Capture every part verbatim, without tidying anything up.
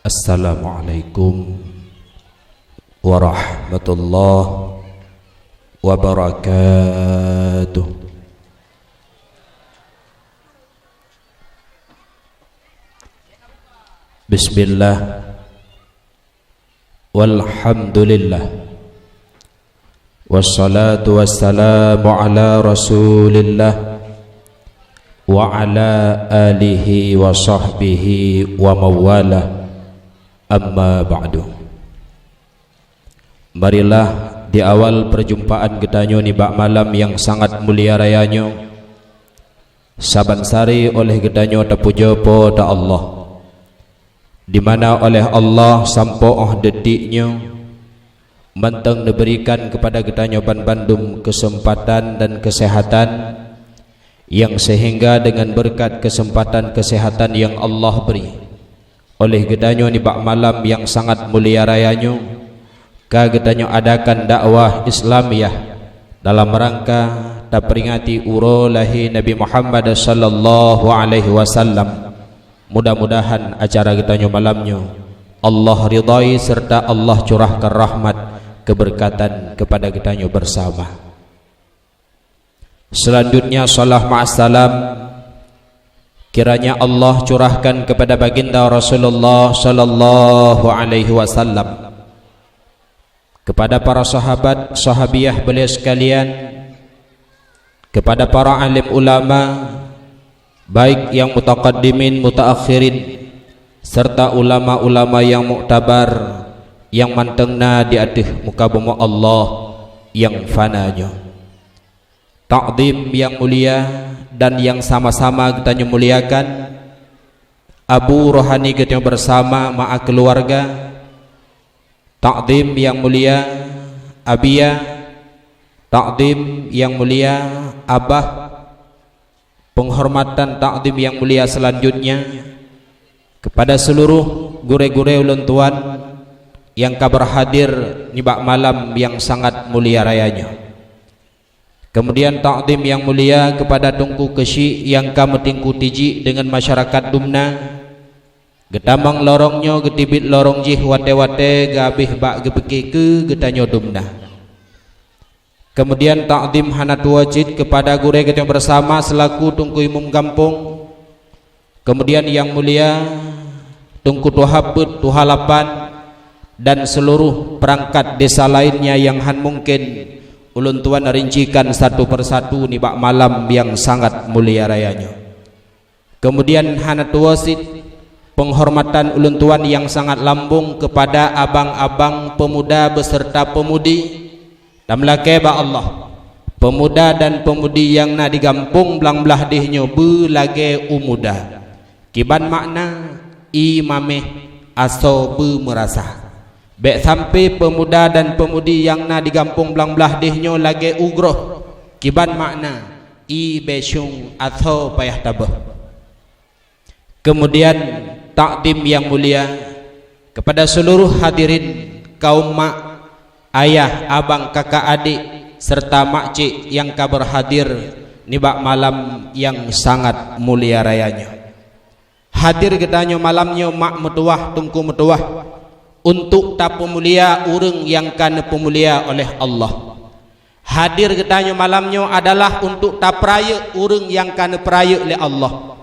Assalamualaikum warahmatullahi wabarakatuh. Bismillah. Walhamdulillah. Wassalatu wassalamu ala Rasulillah wa ala alihi wa sahbihi wa mawalah. Amma ba'du. Marilah di awal perjumpaan geutanyoe nibak malam nyang sangat mulia raya nyoe, saban sari oleh geutanyoe tapujoe Po teu Allah, di mana oleh Allah sampoe óh detik nyoe mantong neuberikan keupada geutanyoe banbandum keuseumpatan dan keuseuhatan, nyang seuhingga deungon beureukat keuseumpatan keuseuhatan nyang Allah bri, oleh geutanyoe nibak malam nyang sangat mulia raya nyoe, ka geutanyoe adakan dakwah Islamiyah dalam rangka taperingati uroe lahé Nabi Muhammad sallallahu alaihi wasallam. Mudah-mudahan acara geutanyoe malam nyoe Allah ridhai serta Allah curahkan rahmat keubeureukatan keupada geutanyoe beursama. Seulanjutnya, salam ma'assalam kiranya Allah curahkan keupada Baginda Rasulullah sallallahu alaihi wasallam, keupada para sahabat, sahabiah beliau sekalian, keupada para alim ulama, baik nyang mutaqaddimin, mutaakhirin, serta ulama-ulama nyang muktabar nyang mantong na di ateueh muka bumoe Allah nyang fana nyoe. Takdim nyang mulia dan nyang sama-sama geutanyoe muliakan, abu rohani geutanyoe beursama ma'a keuluwarga, takdim nyang mulia abia, takdim nyang mulia abah, peunghormatan takdim nyang mulia seulanjutnya keupada seuluruh gurée-gurée ulôn tuan nyang ka beurhadir nibak malam nyang sangat mulia raya nyoe. Keumudian takdim nyang mulia keupada Teungku Keuchik nyang ka meutingku tijik deungon masyarakat Dumna. Geutamong lorong nyoe geuteubiet lorong jih watée-watée geuhabéh bak geupike keu geutanyoe Dumna. Keumudian takdim hana tuwoe cit keupada gurée geutanyoe beursama seulaku Teungku Imum Gampông. Keumudian nyang mulia Teungku Tuha Peuet, Tuha Lapan, dan seuluruh peurangkat desa lainnya nyang han mungken ulôn tuan rincikan satu persatu nibak malam nyang sangat mulia raya nyoe. Keumudian hana tuwoe cit peunghormatan ulôn tuan nyang sangat lambong keupada abang-abang peumuda beuseurta peumudi. Tameulakée bak Allah, peumuda dan peumudi nyang na di gampông blang blaih deh nyoe beu lagée u muda. Kiban makna, ie maméh asoe beu meurasa. Bék sampoe peumuda dan peumudi nyang na di gampông blang blaih deh nyoe lagée u groh. Kiban makna, ie bécong asoe payah taböh. Keumudian, takdim nyang mulia keupada seuluruh hadirin, kaum mak, ayah, abang, kakak, adék, seurta makcék nyang ka beurhadir nibak malam nyang sangat mulia raya nyoe. Hadir geutanyoe malam nyoe mak meutuwah, teungku meutuwah, untuk tapeumulia ureuëng nyang ka neupeumulia oleh Allah. Hadir geutanyoe malam nyoe adalah untuk tapeurayeuk ureuëng nyang ka neupeurayeuk lé Allah.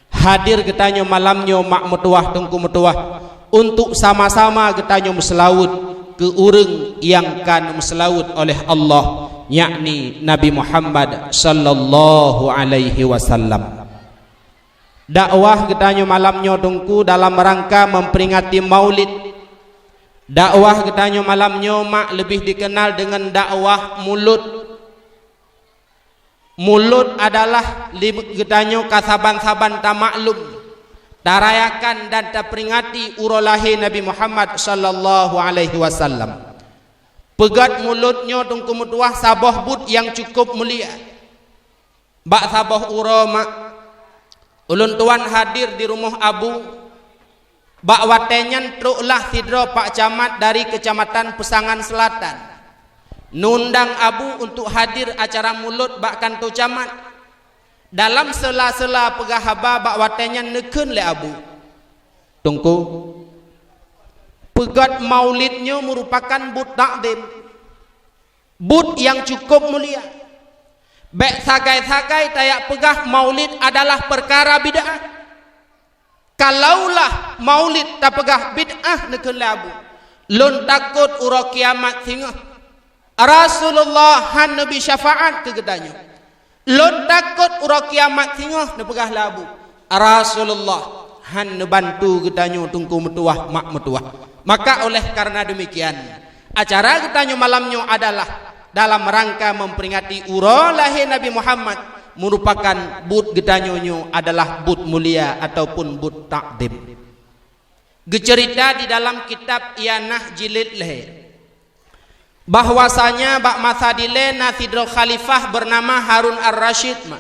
Hadir geutanyoe malam nyoe mak meutuwah, teungku meutuwah, untuk sama-sama geutanyoe meuseulaweuet keu ureuëng nyang ka neumeuseulaweuet oleh Allah, yakni Nabi Muhammad sallallahu alaihi wasallam. Dakwah geutanyoe malam nyoe teungku dalam rangka memperingati Maulid. Dakwah geutanyoe malam nyoe mak leubeh dikenal deungon dakwah mulod. Mulod adalah li-, geutanyoe ka saban-saban tamaklum, tarayakan dan taperingati uroe lahé Nabi Muhammad sallallahu alaihi wasallam. Peugét mulod nyoe teungku meutuwah saboh buet nyang cukup mulia. Bak saboh uroe mak, ulôn tuan hadir di rumoh abu. Bak watée nyan troklah sidroe pak camat dari Keucamatan Peusangan Seulatan. Neundang abu untuk hadir acara mulod bak kantô camat. Dalam sela-sela peugah haba bak watée nyan neukheun lé abu, "Teungku, Peugét maulid nyoe meurupakan buet takzim, buet nyang cukup mulia. Bék sagai-sagai tajak peugah maulid adalah peukara bid'ah. Kalaulah maulid tapeugah bid'ah neukheun lé Abu, lôn takot uroe kiamat singoh Rasulullah hana neubi syafaat keu geutanyoe. Lôn takot uroe kiamat singoh neupeugah lé Abu, Rasulullah hana neubantu geutanyoe teungku meutuwah, mak meutuwah. Maka oleh karena demikian, acara geutanyoe malam nyoe adalah dalam rangka memperingati uroe lahé Nabi Muhammad, meurupakan buet geutanyoe nyoe adalah buet mulia ataupun buet takzim. Geuceurita di dalam kitab Ianah jilid lhée, bahwasanya bak masa dilée na sidroe khalifah beunama Harun Ar-Rasyid ma.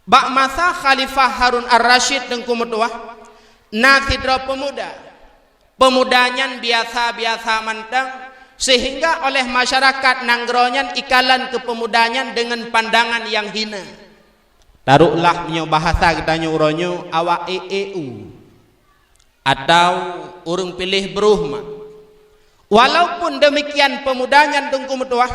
Bak masa Khalifah Harun Ar-Rasyid teungku meutuwah, na sidroe peumuda. Peumuda nyan biasa-biasa mantong, seuhingga oleh masyarakat nanggroe nyan ikalon keu peumuda nyan deungon pandangan nyang hina. Taroklah meunyoe bahasa geutanyoe uroe nyoe awak E E U. Atawa ureuëng piléh broh ma. Walaupun deumikian peumuda nyan teungku meutuwah,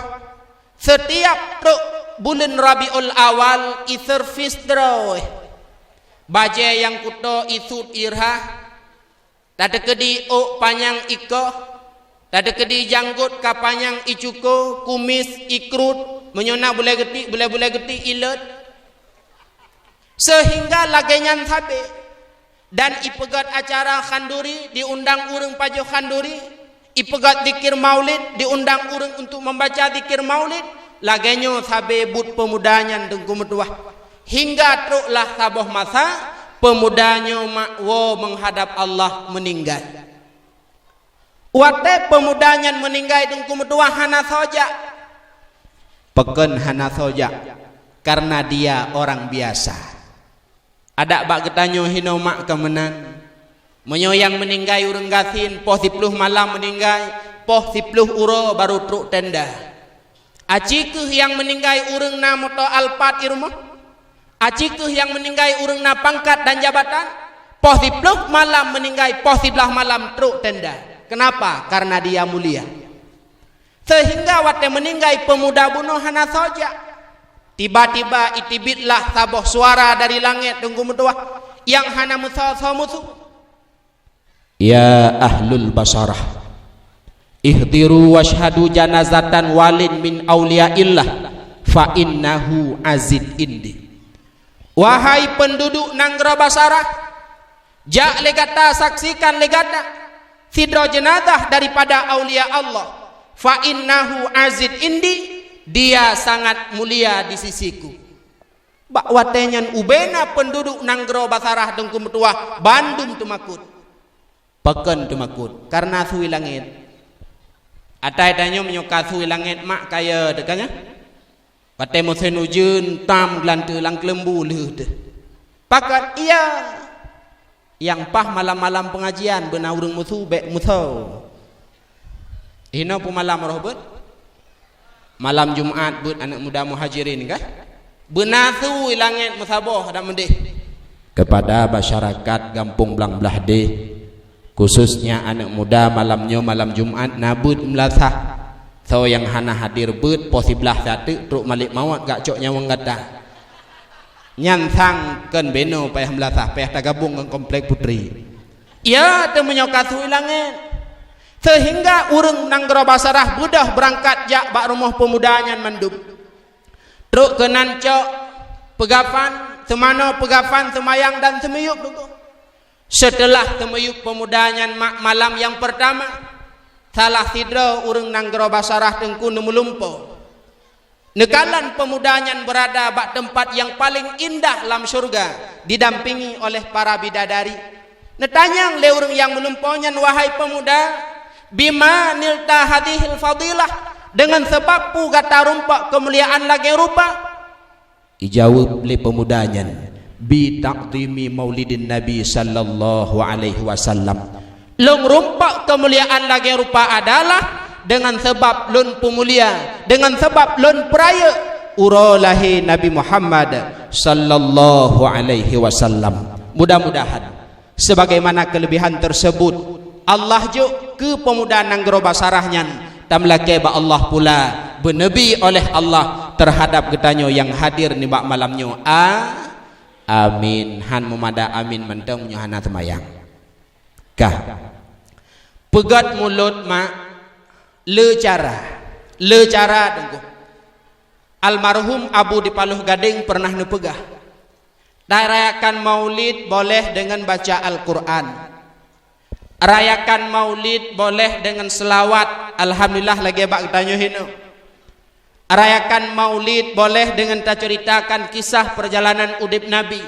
seutiab trok buleuen Rabiul Awal iservis droe. Bajée nyang kuto isut irhah, tateukeudi ôk panyang ikoh, tateukeudi janggot ka panyang icuko, kumis ikrut, meunyoe na bulée geuti, bulée-bulée geuti ilot. Seuhingga lagée nyan sabe. Dan ipeugét acara khanduri, diundang ureuëng pajoh khanduri, ipeugét zikir maulid, diundang ureuëng untuk membaca zikir maulid, lagée nyoe sabe buet peumuda nyan teungku meutuwah. Hingga troklah saboh masa, peumuda nyoe mak woe meuhadab Allah meuninggai. Watée peumuda nyan meuninggai teungku meutuwah hana soe jak. Pakon hana soe jak? Karena dia orang biasa. Adak bak geutanyoe hinoe mak ka meunan. Meunyoe nyang meuninggai ureuëng gasien, poh siploh malam meuninggai, poh siploh uroe baru trok tenda. Aci kheueh nyang meuninggai ureuëng na moto Alphard i rumoh? Aci kheueh nyang meuninggai ureuëng na pangkat dan jabatan? Poh siploh malam meuninggai, poh siblaih malam trok tenda. Kenapa? Karena dia mulia. Seuhingga watée meuninggai peumuda bunoe hana soe jak. Tiba-tiba iteubietlah saboh suara dari langét teungku meutuwah nyang hana meusoe-soe musoh. Ya ahlul Basarah, ihdiru wasyhadu janazatan walin min auliyaillah, fa innahu azid indi. Wahai penduduk nanggroe Basarah, jak lé gata saksikan lé gata sidroe jeunazah daripada aulia Allah, fa innahu azid indi, dia sangat mulia di sisiku. Bak watée nyan ubena penduduk nanggroe Basarah teungku meutuwah bandum teumakot. Pakon teumakot? Karena asui langét. Atai tanyoe meunyoe ka asui langét mak kaya teuka nyan. Watée musém ujeuen tam geulanteue lam keuleumbu lheueh teuh. Pakon? Iya. Nyang paih malam-malam peungajian beuna ureuëng musoe bék musoe. Inoe peumalam roh beuet? Malam Jumat beuet aneuëk muda Muhajirin kah? Beuna asui langét meusaboh dan meudeh. Kepada masyarakat Gampông Blang Blaih Deh, khususnya aneuëk muda malam nyoe malam Jumat na beuet meulasah. Soe nyang hana hadir beuet poh siblaih sateuk trok malek mawöt gak cok nyawöng gata. Nyan sang kon beno payah meulasah, payah tagabong ngon komplek putri. Ya, teumeunyoe ka asui langét. Seuhingga ureuëng nanggroe Basarah beudôh beurangkat jak bak rumoh peumuda nyan mandum. Trok keunan cok peugafan, seumanoe peugafan, seumayang dan seumiyueb teungku. Seuteulah seumiyueb peumuda nyan mak malam nyang peurtama, salah sidroe ureuëng nanggroe Basarah teungku neumeulimpôh. Neukalon peumuda nyan beurada bak teumpat nyang paleng indah lam syeuruga, didampingi oleh para bidadari. Neutanyong lé ureuëng nyang meulumpoe nyan, "Wahai peumuda, bima nilta hadhil fadilah, deungon sabab peue gata rumpok keumuliaan lagée rupa?" Ijaweueb lé peumuda nyan, "Bi ta'dhimi maulidin Nabi sallallahu alaihi wasallam." Lôn rumpok keumuliaan lagée rupa adalah deungon sabab lôn peumulia, deungon sabab lôn peurayeuk uroe lahé Nabi Muhammad sallallahu alaihi wasallam. Mudah-mudahan sebagaimana keulebihan tersebut, Allah jok keu peumuda nanggroe Basarah nyan, tameulakée bak Allah pula, beuneubri oleh Allah teuhadab geutanyoe nyang hadir nibak malam nyoe. A-, amin. Han meumada amin mantong meunyoe hana seumayang. Kah. Peugét mulot mak, le cara. Le cara teungku. Almarhum Abu di Paloh Gadeng pernah neupeugah, "Tarayakan maulid boleh dengan baca Al-Quran. Rayakan maulid boleh dengan selawat, Alhamdulillah lagée bak geutanyoe hinoe. Rayakan maulid boleh dengan taceritakan kisah perjalanan udeb Nabi.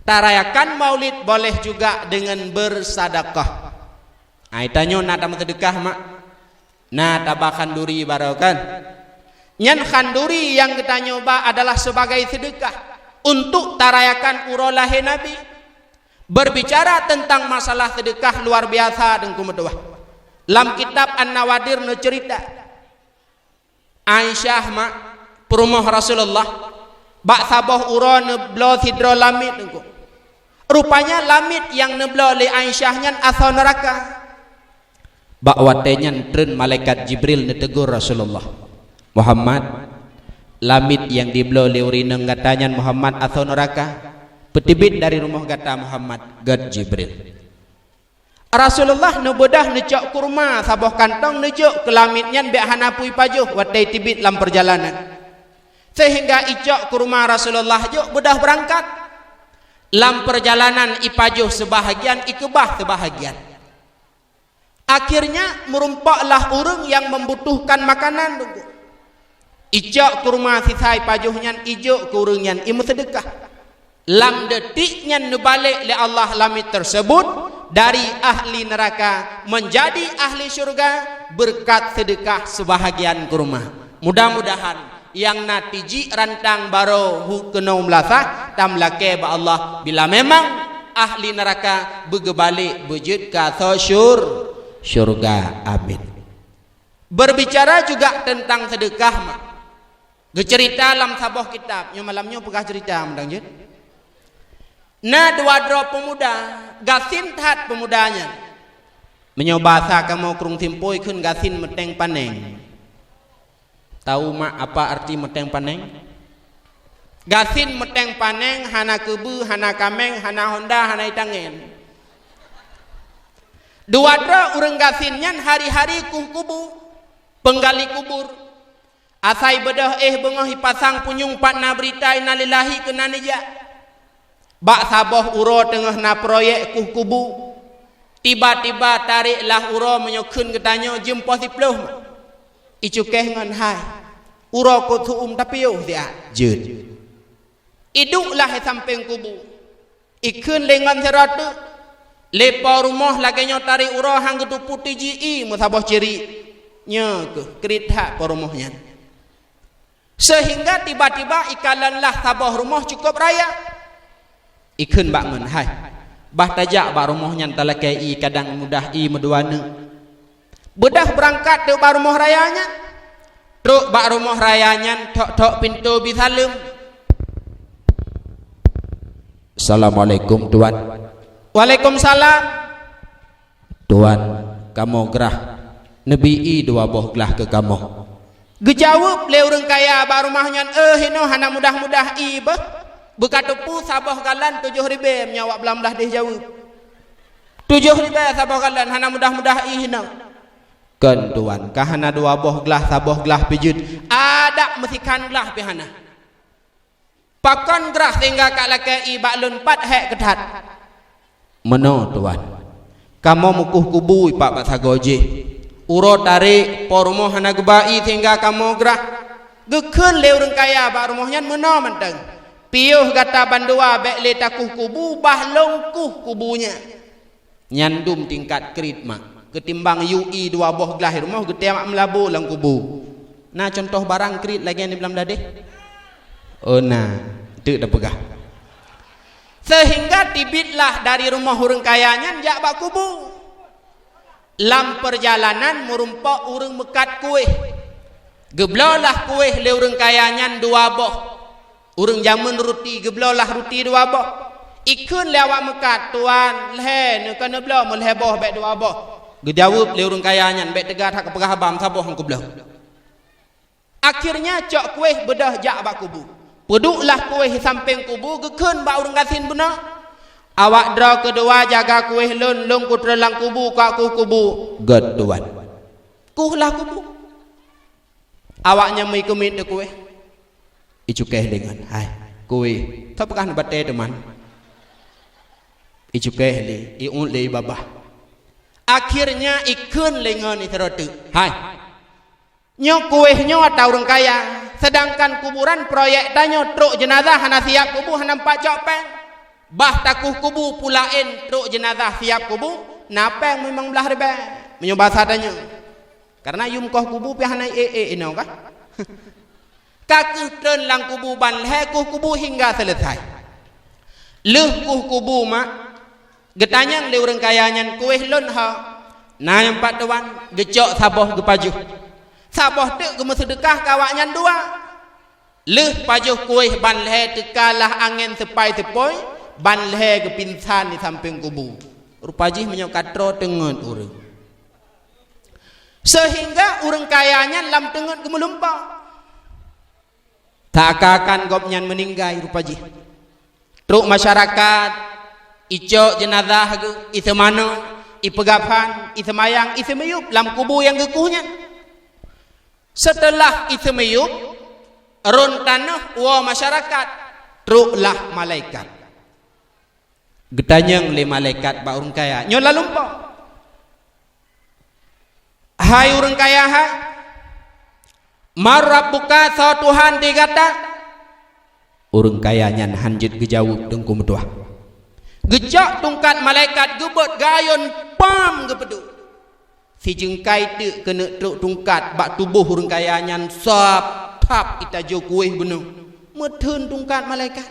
Tarayakan maulid boleh juga dengan bersadakah." Ai tanyoe na tameuseudeukah mak? Na taba khanduri baroe kan? Nyan khanduri nyang geutanyoe ba adalah sebagai seudeukah untuk tarayakan uroe lahé Nabi. Berbicara tentang masalah seudeukah luar biasa teungku meutuwah. Lam kitab An-Nawadir neuceurita, Aisyah mak, peurumoh Rasulullah, bak saboh uroe neubloe sidroe lamiet teungku. Rupanya lamiet nyang neubloe lé Aisyah nyan asoe neuraka. Bak watée nyan treun malaikat Jibril neuteugor Rasulullah, "Muhammad, lamiet nyang dibloe lé ureuëng inong gata nyan Muhammad asoe neuraka. Peuteubiet dari rumoh gata Muhammad," gét Jibril. Rasulullah neubeudôh neucok kurma saboh kantong neujok keu lamiet nyan bék hana peue ipajoh watée teubiet lam peurjalanan. Seuhingga icok kurma Rasulullah jok beudôh beurangkat. Lam peurjalanan ipajoh seubahagian, ikeubah seubahagian. Akhirnya, meurumpoklah ureuëng nyang membutuhkan makanan teungku. Icok kurma sisa ipajoh nyan ijok keu ureuëng nyan imeuseudeukah. Lam detik nyan neubalek lé Allah lamiet tersebut dari ahli neraka menjadi ahli syurga berkat seudeukah seubahagian kurma. Mudah-mudahan nyang na tijik rantang baroe hu-, keunoe meulasah, tamlakée bak Allah bila memang ahli neraka beugeubalek beujeuet keu asoe syur-, syurga. Amin. Berbicara juga tentang seudeukah mak. Geuceurita lam saboh kitab, nyoe malam nyoe peugah ceurita mantong jeuet. Na dua droe peumuda, gasien that peumuda nyan. Meunyoe basa kamoe krueng Simpoi kheun gasien meuténg paneng. Tahu mak apa arti meuténg paneng? Gasien meuténg paneng, hana keubeue, hana kaméng, hana honda, hana itangen. Dua droe ureuëng gasien nyan hari-hari kueh kubu, penggali kubur. Asai beudôh éh beungoh ipasang punyueng pat na beurita innalillahi keunan ijak. Bak saboh uroe teungoh na proyek kueh kubu, tiba-tiba tarek lah uroe meunyoe kheun geutanyoe jeuem poh siplôh mak. Icukéh ngon hai, uroe kôt su-uem tapiôh siat jeuet. Iduek lah i sampéng kubu. Ikheun lé ngon sidroe teuk, lé po rumoh lagée nyoe tarek uroe han geuteupeue tiji ié meusaboh cirik. Nyoe keuh kriet that po rumoh nyan. Seuhingga tiba-tiba ikalon lah saboh rumoh cukôp raya. Ikheun bak ngon hai, bah tajak bak rumoh nyan talakée ié kadang mudah ié meudua neuk. Beudôh beurangkat trok bak rumoh raya nyan. Trok bak rumoh raya nyan, thok-thok pintoe bi saleuem. "Assalamualaikum, Tuan." "Waalaikumsalam." "Tuan, kamoe grah, neubi ié dua boh glah keu kamoe." Geujaweueb lé ureuëng kaya bak rumoh nyan, "Eh, hinoe hana mudah-mudah ié beuh. Beukateupeue saboh galon tujoh ribée meunyoe awak blam blah deh jaweueb. Tujoh ribée saboh galon, hana mudah-mudah ié hinoe." "Kon, Tuan, ka hana dua boh glah, saboh glah pih jeuet. Adak meusikan glah pih hana." "Pakon grah sehingga ka lakée ié bak lôn pat hék keuthat?" "Meunoe, Tuan. Kamoe meukueh kubu ipak bak sagoe jih. Uroe tarek, po rumoh hana geuba ié sehingga kamoe grah." Geukheun lé ureuëng kaya bak rumoh nyan, "Meunoe mantong. Piôh gata bandua bék lé takueh kubu, bah lôn kueh kubu nyan." Nyan dum tingkat kriet mak. Keutimbang yue ié dua boh glah rumoh geuteumak meulabô lam kubu. Na cuntoh barang kriet lagée nibak lam dadeh? Oh na, teuk tapeugah. Seuhingga teubiet lah dari rumoh ureuëng kaya nyan jak bak kubu. Lam peurjalanan meurumpok ureuëng meukat kueh. Geubloe lah kueh lé ureuëng kaya nyan dua boh. Ureuëng jameun ruti geubloe lah ruti dua boh. Ikheun lé awak meukat, "Tuan, lhèe neuh kon neubloe, meulhèe boh bèk dua boh." Geujaweueb lé ureueng kaya nyan, "Bèk teuga that kapeugah haba, meusaboh han kubloe." Akhirnya cok kueh beudôh jak bak kubu. Peuduek lah kueh sampéng kubu, geukheun bak ureueng gasien bunoe, "Awak droe keudua jaga kueh lôn, lôn kutreun lam kubu, kok kueh kubu." "Gèt, Tuan." Kueh lah kubu. Awak nyan meuiku-miet kueh. Icukéh lé ngon, "Hai, kueh, tapeugah neubatèe teuma." Icukéh lé, iuet lé, ibabah. Akhirnya ikheun lé ngon sidroe teuk, "Hai, nyoe kueh nyoe ata ureueng kaya, seudangkan kuburan proyek tanyoe trok jeunazah hana siap kubu, hana meupat cok péng. Bah takueh kubu peue laén trok jeunazah siap kubu, na péng limong blaih ribèe. Meunyoe basa tanyoe." Karena yum koh kubu pih hana ék-ék inoe kah? Ka keuh treun lam kubu ban lhèe kueh kubu hingga seuleusai. Lheueh kueh kubu mak, geutanyong lé ureueng kaya nyan, "Kueh lôn ho?" "Na nyang pat, Tuan." Geucok saboh geupajoh. Saboh teuk geumeuseudeukah keu awak nyan dua. Lheueh pajoh kueh ban lhèe teuka lah angén seupai-seupôi, ban lhèe geupingsan di sampéng kubu. Rupa jih meunyoe ka troe teungeut ureueng. Seuhingga ureueng kaya nyan lam teungeut geumeulumpoe. Seakan-akan gobnyan meuninggai rupa jih. Trok masyarakat, icok jeunazah geuh, iseumanoe, ipeugafan, iseumayang, iseumiyueb lam kubu nyang geukueh nyan. Seuteulah iseumiyueb, rhon tanoh woe masyarakat, troklah malaikat. Geutanyong lé malaikat bak ureueng kaya nyoe lam lumpoe, "Hai ureueng kaya hai, man rabbuka, soe Tuhan di gata?" Ureueng kaya nyan hán jeuet geujaweueb teungku meutuah. Geucok tungkat malaikat geubeuet gayôn pam geupeuduek. Sijeungkai teuk keuneuk trok tungkat bak tuboh ureueng kaya nyan sab-sab itajoe kueh bunoe. Meutheun tungkat malaikat.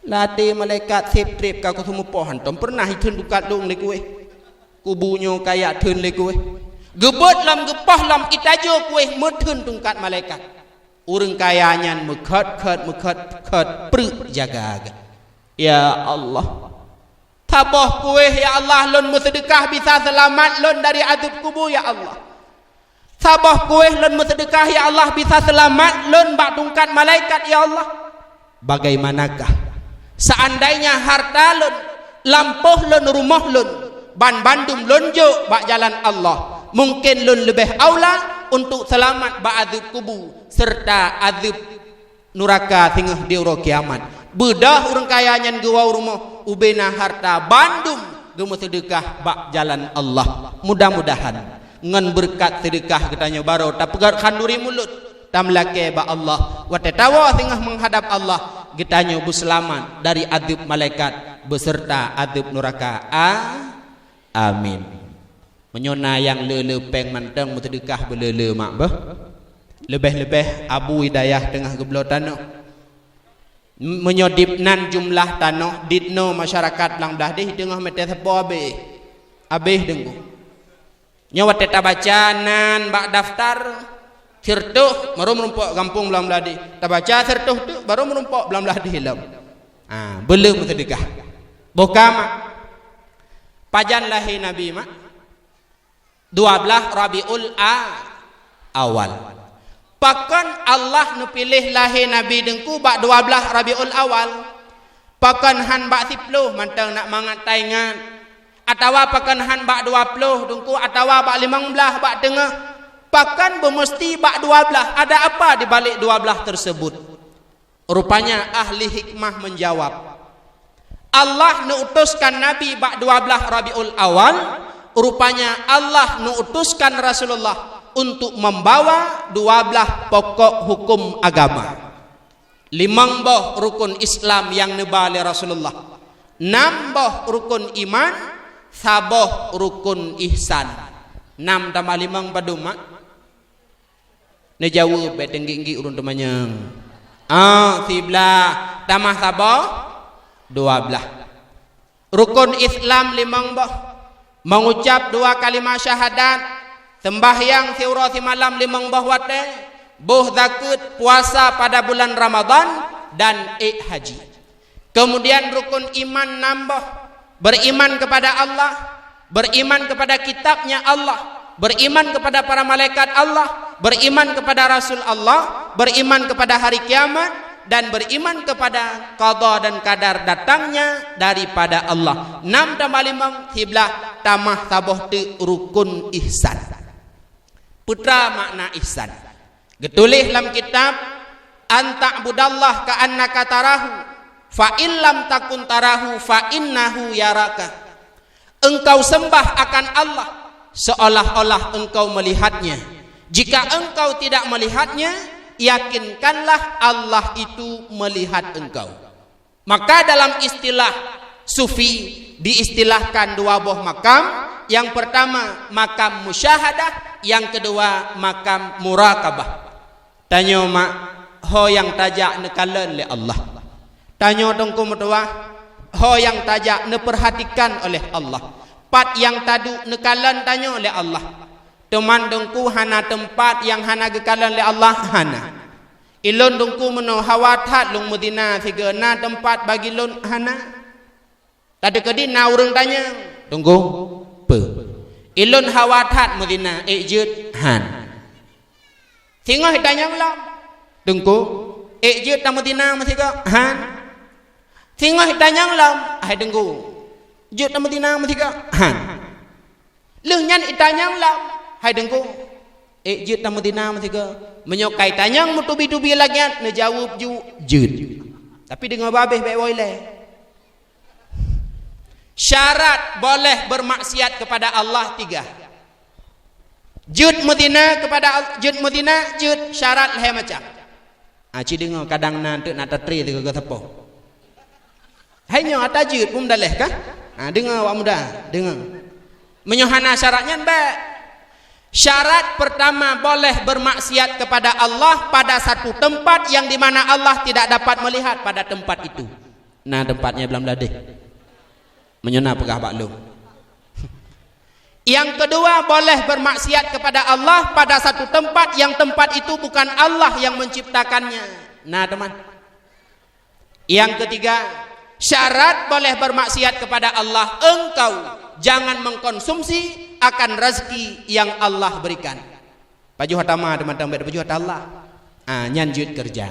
Lam até malaikat seb treb ka kuseumeupoh hantom peureunah itheun tungkat lôn lé kueh. Kubu nyoe kayak theun lé kueh. Geubeuet lom geupoh lom itajoe kueh meutheun tungkat malaikat. Ureueng kaya nyan meukhot-khot, meukhot-khot preuk jaga geuh. Ya Allah. Saboh kueh, ya Allah, lôn meuseudeukah bisa seulamat lôn dari azeueb kubu, ya Allah. Saboh kueh lôn meuseudeukah, ya Allah, bisa seulamat lôn bak tungkat malaikat, ya Allah. Bagaimanakah seandainya harta lôn, lampôh lôn, rumoh lôn, banbandum lôn jok bak jalan Allah, mungken lôn leubeh aula untuk seulamat bak azeueb kubu serta azeueb nuraka singoh di uroe kiamat. Beudôh ureueng kaya nyan geuwoe u rumoh, ubena harta bandum geumeuseudeukah bak jalan Allah. Mudah-mudahan ngon beureukat seudeukah geutanyoe baroe tapeugöt khanduri mulod, tameulakèe bak Allah. Watèe tawoe singoh meuhadab Allah, geutanyoe beuseulamat dari azeueb malaikat beuseurta azeueb nuraka. A-, amin. Meunyoe na nyang le-le pèng mantong meuseudeukah beule-le mak beuh. Leubeh-leubeh Abu Hidayah teungoh geubloe tanoh. M-, meunyoe dib nan jumlah tanoh dinoe masyarakat Blang Blahdeh teungoh meuteuseupôh abéh. Abéh deungoe. Nyoe watèe tabaca nan bak daftar sireutoh baru meurumpok gampông Blang Blahdeh. Tabaca sireutoh teuk baru meurumpok Blang Blahdeh lom. Ha, beule meuseudeukah. Boh ka mak. Pajan lahé Nabi mak? Dua blaih Rabiul A-, Awal. Pakon Allah neupiléh lahé Nabi deungku bak dua blaih Rabiul Awal? Pakon han bak siploh mantong nak mangat taingat? Atawa pakon han bak dua ploh deungku atawa bak limong blaih bak teungoh? Pakon beumusti bak dua blaih? Ada apa di balik dua blaih tersebut? Rupanya ahli hikmah menjawab, Allah neuutuskan Nabi bak dua blaih Rabiul Awal, rupanya Allah neuutuskan Rasulullah untuk membawa dua blaih pokok hukum agama. Limong boh rukun Islam nyang neuba lé Rasulullah, nam boh rukun iman, saboh rukun ihsan. Nam tambah limong padum, mak? Neujaweueb bèk teunggi-nggi ureueng teumanyong. Ah, siblaih. Tamah saboh? Dua blaih. Rukun Islam limong boh. Mengucap dua kalimah syahadat, sembahyang siuroe simalam limong boh watèe, boh zakeuet, puasa pada bulan Ramadan, dan ék haji. Kemudian rukun iman nam boh, beriman kepada Allah, beriman kepada kitabnya Allah, beriman kepada para malaikat Allah, beriman kepada rasul Allah, beriman kepada hari kiamat, dan beriman kepada qada dan qadar datangnya daripada Allah. Nam tambah limong, siblaih tamah saboh teuk rukun ihsan. Peue treuk makna ihsan? Geutuléh lam kitab, "An ta'budallaha ka'annaka tarahu, fa in lam takun tarahu, fa innahu yaraka." Engkau sembah akan Allah seolah-olah engkau melihatnya. Jika engkau tidak melihatnya, yakinkanlah Allah itu melihat engkau. Maka dalam istilah sufi diistilahkan dua boh makam. Yang pertama makam musyahadah, yang kedua makam murakabah. Tanyoe mak, ho nyang tajak neukalon lé Allah? Tanyoe Teungku meutuwah, ho nyang tajak neupeurhatikan oleh Allah? Pat nyang taduek neukalon tanyoe lé Allah? Teuma Teungku hana teumpat nyang hana geukalon lé Allah, hana. Ilôn Teungku meunoe hawa that lôn meuzina sigoe, na teumpat bagi lôn, hana. Teukeudi na ureuëng tanyong, "Teungku, peue?" "Ilôn hawa that meuzina, ék jeuet?" "Han." Singoh itanyong lom, "Teungku, ék jeuet tameuzina meusigoe?" "Han." Singoh itanyong lom, "Hai Teungku, jeuet tameuzina meusigoe?" "Han." Lheueh nyan itanyong lom, "Hai Teungku, ék jeuet tameuzina meusigoe?" Meunyoe ka itanyong meutubi-tubi lagée nyan, neujaweueb ju, "Jeuet." Tapi deungoe babeh bék woe ilée. Syarat boleh bermaksiat kepada Allah tiga. Jeuet meuzina kepada Al-, jeuet meuzina, jeuet syarat lhée macam. Ah, ci deungoe kadang na teuk na tatré sigoe sapo. Hai nyoe ata jeuet peue meudaléh kah? Ah, deungoe awak muda, deungoe. Meunyoe hana syarat nyan bék. Syarat pertama boleh bermaksiat kepada Allah pada satu tempat yang di mana Allah tidak dapat melihat pada tempat itu. Na teumpat nyan blang bladeh. Meunyoe na peugah bak lôn. Yang kedua, boleh bermaksiat kepada Allah pada satu tempat yang tempat itu bukan Allah yang menciptakannya. Na teuma. Yang ketiga, syarat boleh bermaksiat kepada Allah, engkau jangan mengkonsumsi akan rezeki yang Allah berikan. Pajoh ata ma teuma bék pajoh ata Allah. Ah, nyan jeuet keureuja.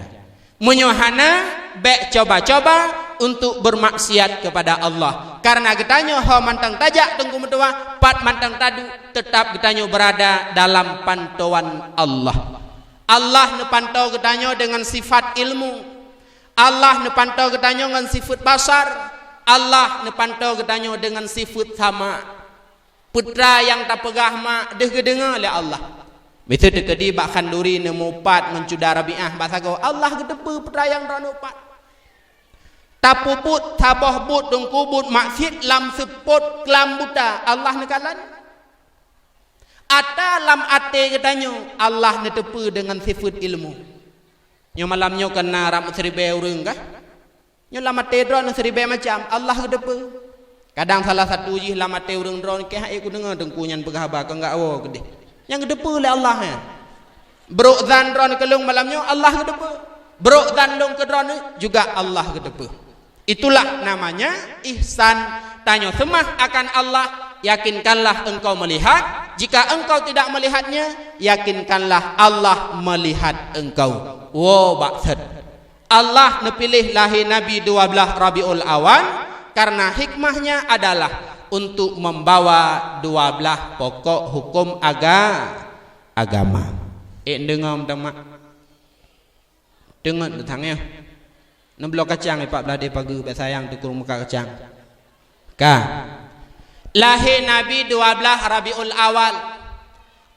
Meunyoe hana, bék coba-coba untuk bermaksiat kepada Allah. Karena geutanyoe ho mantong tajak Teungku meutuwah, pat mantong taduek, tetap geutanyoe berada dalam pantauan Allah. Allah neupantoe geutanyoe dengan sifat ilmu. Allah neupantoe geutanyoe ngon sifat basar. Allah neupantoe geutanyoe dengan sifat sama. Peue treuk nyang tapeugah mak deuh geudeungoe lé Allah. Miseue teukeudi bak khanduri neumupat ngon cuda Rabiah bak sagoe, Allah geuteupeue peue treuk nyang droeneuh upat. Tapeubuet saboh buet Teungku, buet maksiet lam seupôt klam buta, Allah neukalon. Ata lam até geutanyoe, Allah neuteupeue deungon sifeuet ilmu. Nyoe malam nyoe kon na rab meusiribée ureuëng kah? Nyoe lam até droeneuh siribée macam, Allah geuteupeue. Kadang salah satu jih lam até ureuëng droeneuh, "Keuhai kudeungoe Teungku nyan peugah haba, kon gak awoe keudeh." Nyang geuteupeue lé Allah nyan. Brok zan droeneuh keu lôn malam nyoe, Allah geuteupeue. Brok zan lôn keu droeneuh juga Allah geuteupeue. Itulah namanya ihsan. Tanyoe seumah akan Allah, yakinkanlah engkau melihat. Jika engkau tidak melihatnya, yakinkanlah Allah melihat engkau. Woe bak sét. Allah neupiléh lahé Nabi dua blaih Rabiul Awal karena hikmahnya adalah untuk membawa dua blaih pokok hukum aga-, agama. Ék deungoe meutamah. Deungon teutang nyoe. Neubloe kacang ipak blaih deh pageue bék sayang teukureueng muka kacang. Ka. Lahé Nabi dua blaih Rabiul Awal.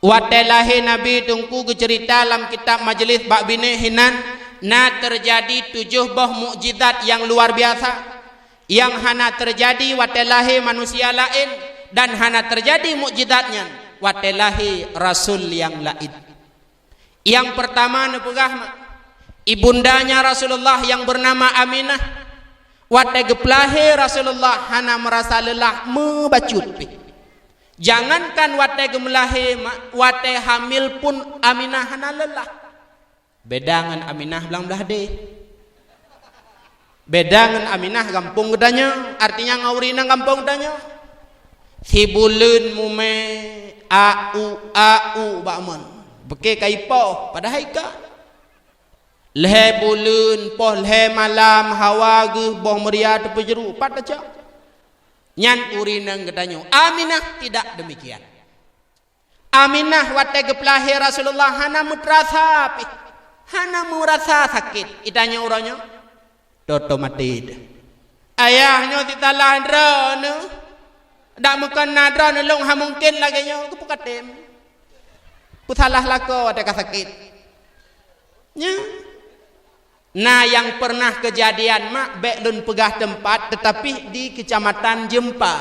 Watée lahé Nabi Teungku geuceurita lam kitab Majeulis bak binéh hinan na teujadi tujoh boh mukjizat nyang luar biasa, nyang hana teujadi watée lahé manusia laén dan hana teujadi mukjizat nyan watée lahé rasul nyang laén. Nyang peurtama neupeugah ma-, ibundanya Rasulullah nyang beunama Aminah, watée geupeulahé Rasulullah hana meurasa leulah meubacut pih. Jangankan watée geumeulahé ma-, watée hamil pun Aminah hana leulah. Beda ngon Aminah blang blaih deh. Beda ngon Aminah gampông geutanyoe, artinya ngon ureueng inong gampông geutanyoe. Sibuleuen mumè, au, au bak mon. Beukée ka ipoh, padahai ka. Lhèe buleuen, poh lhèe malam, hawa geuh boh meuria teupeujru, pat tacok. Nyan ureueng inong geutanyoe. Aminah tidak demikian. Aminah watée geupeulahé Rasulullah hana meuteurasa pih, hana meurasa sakét. Itanyoe uroe nyoe, "Toto maté teuh. Ayah nyoe sisalah droeneuh, dak meukon na droeneuh lôn hana mungken lagée nyoe, keupeue katem? Peusalah lakoe watée ka sakét." Nyan. Na nyang pernah keujadian mak, bék lôn peugah teumpat, teutapi di Keucamatan Jeumpa.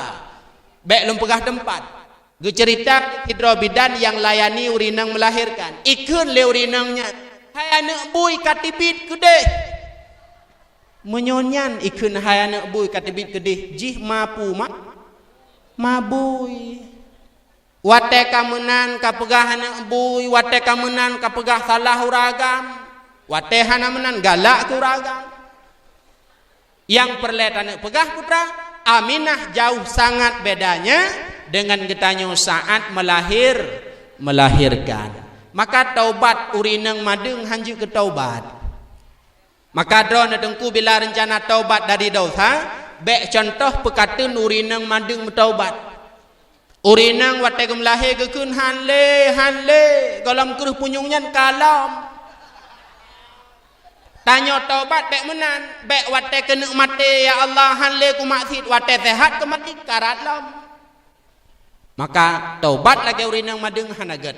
Bék lôn peugah teumpat. Geuceurita sidroe bidan nyang layani ureueng inong meulahérkan. Ikheun lé ureueng inong nyan, "Hai aneuk bui, ka teubiet keudeh." Meunyoe nyan ikheun, "Hai aneuk bui, ka teubiet keudeh," jih ma peue mak? Ma bui. Watée ka meunan ka peugah aneuk bui, watée ka meunan ka peugah salah ureueng agam, watée hana meunan galak keu ureueng agam. Nyang peureulée taneuk peugah, putra, Aminah jauh sangat bedanya dengan geutanyoe saat melahir, melahirkan. Maka taubat ureueng inong madeueng hanjeuet keu taubat. Maka droeneuh Teungku, bila reuncana taubat dari dosa, bék contoh peukateun ureueng inong madeueng meutaubat. Ureueng inong watée geumeulahé geukheun, "Han lé, han lé, gohlom kreueh punyueng nyan ka lom." Tanyoe taubat bék meunan, bék watée keuneuk maté, "Ya Allah, han lé kumaksiet," watée seuhat keumaté karat lom. Maka taubat lagée ureueng inong madeueng hana gét.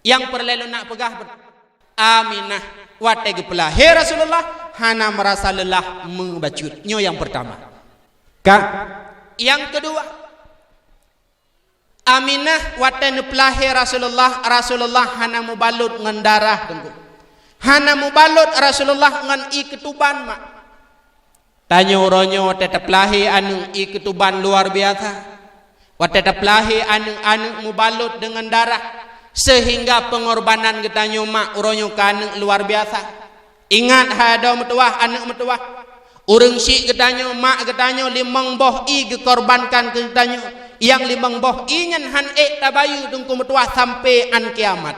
Nyang peureulée lôn nak peugah, Aminah watée geupeulahé Rasulullah hana meurasa leulah meubacut. Nyoe nyang peurtama. Ka, nyang keudua, Aminah watée neupeulahé Rasulullah, Rasulullah hana mubalot ngon darah, Teungku. Hana mubalot Rasulullah ngon ié keutuban, mak. Tanyoe uroe nyoe watée tapeulahé aneuk, ié keutuban luar biasa. Watée tapeulahé aneuk, aneuk mubalot deungon darah, seuhingga peungorbanan geutanyoe mak uroe nyoe keu aneuk luar biasa. Ingat hai adoe meutuwah, aneuk meutuwah, ureueng syiek geutanyoe, mak geutanyoe limong boh ié geukorbankan keu geutanyoe. Nyang limong boh ié nyan han ék tabayeue Teungku meutuwah sampoe án kiamat.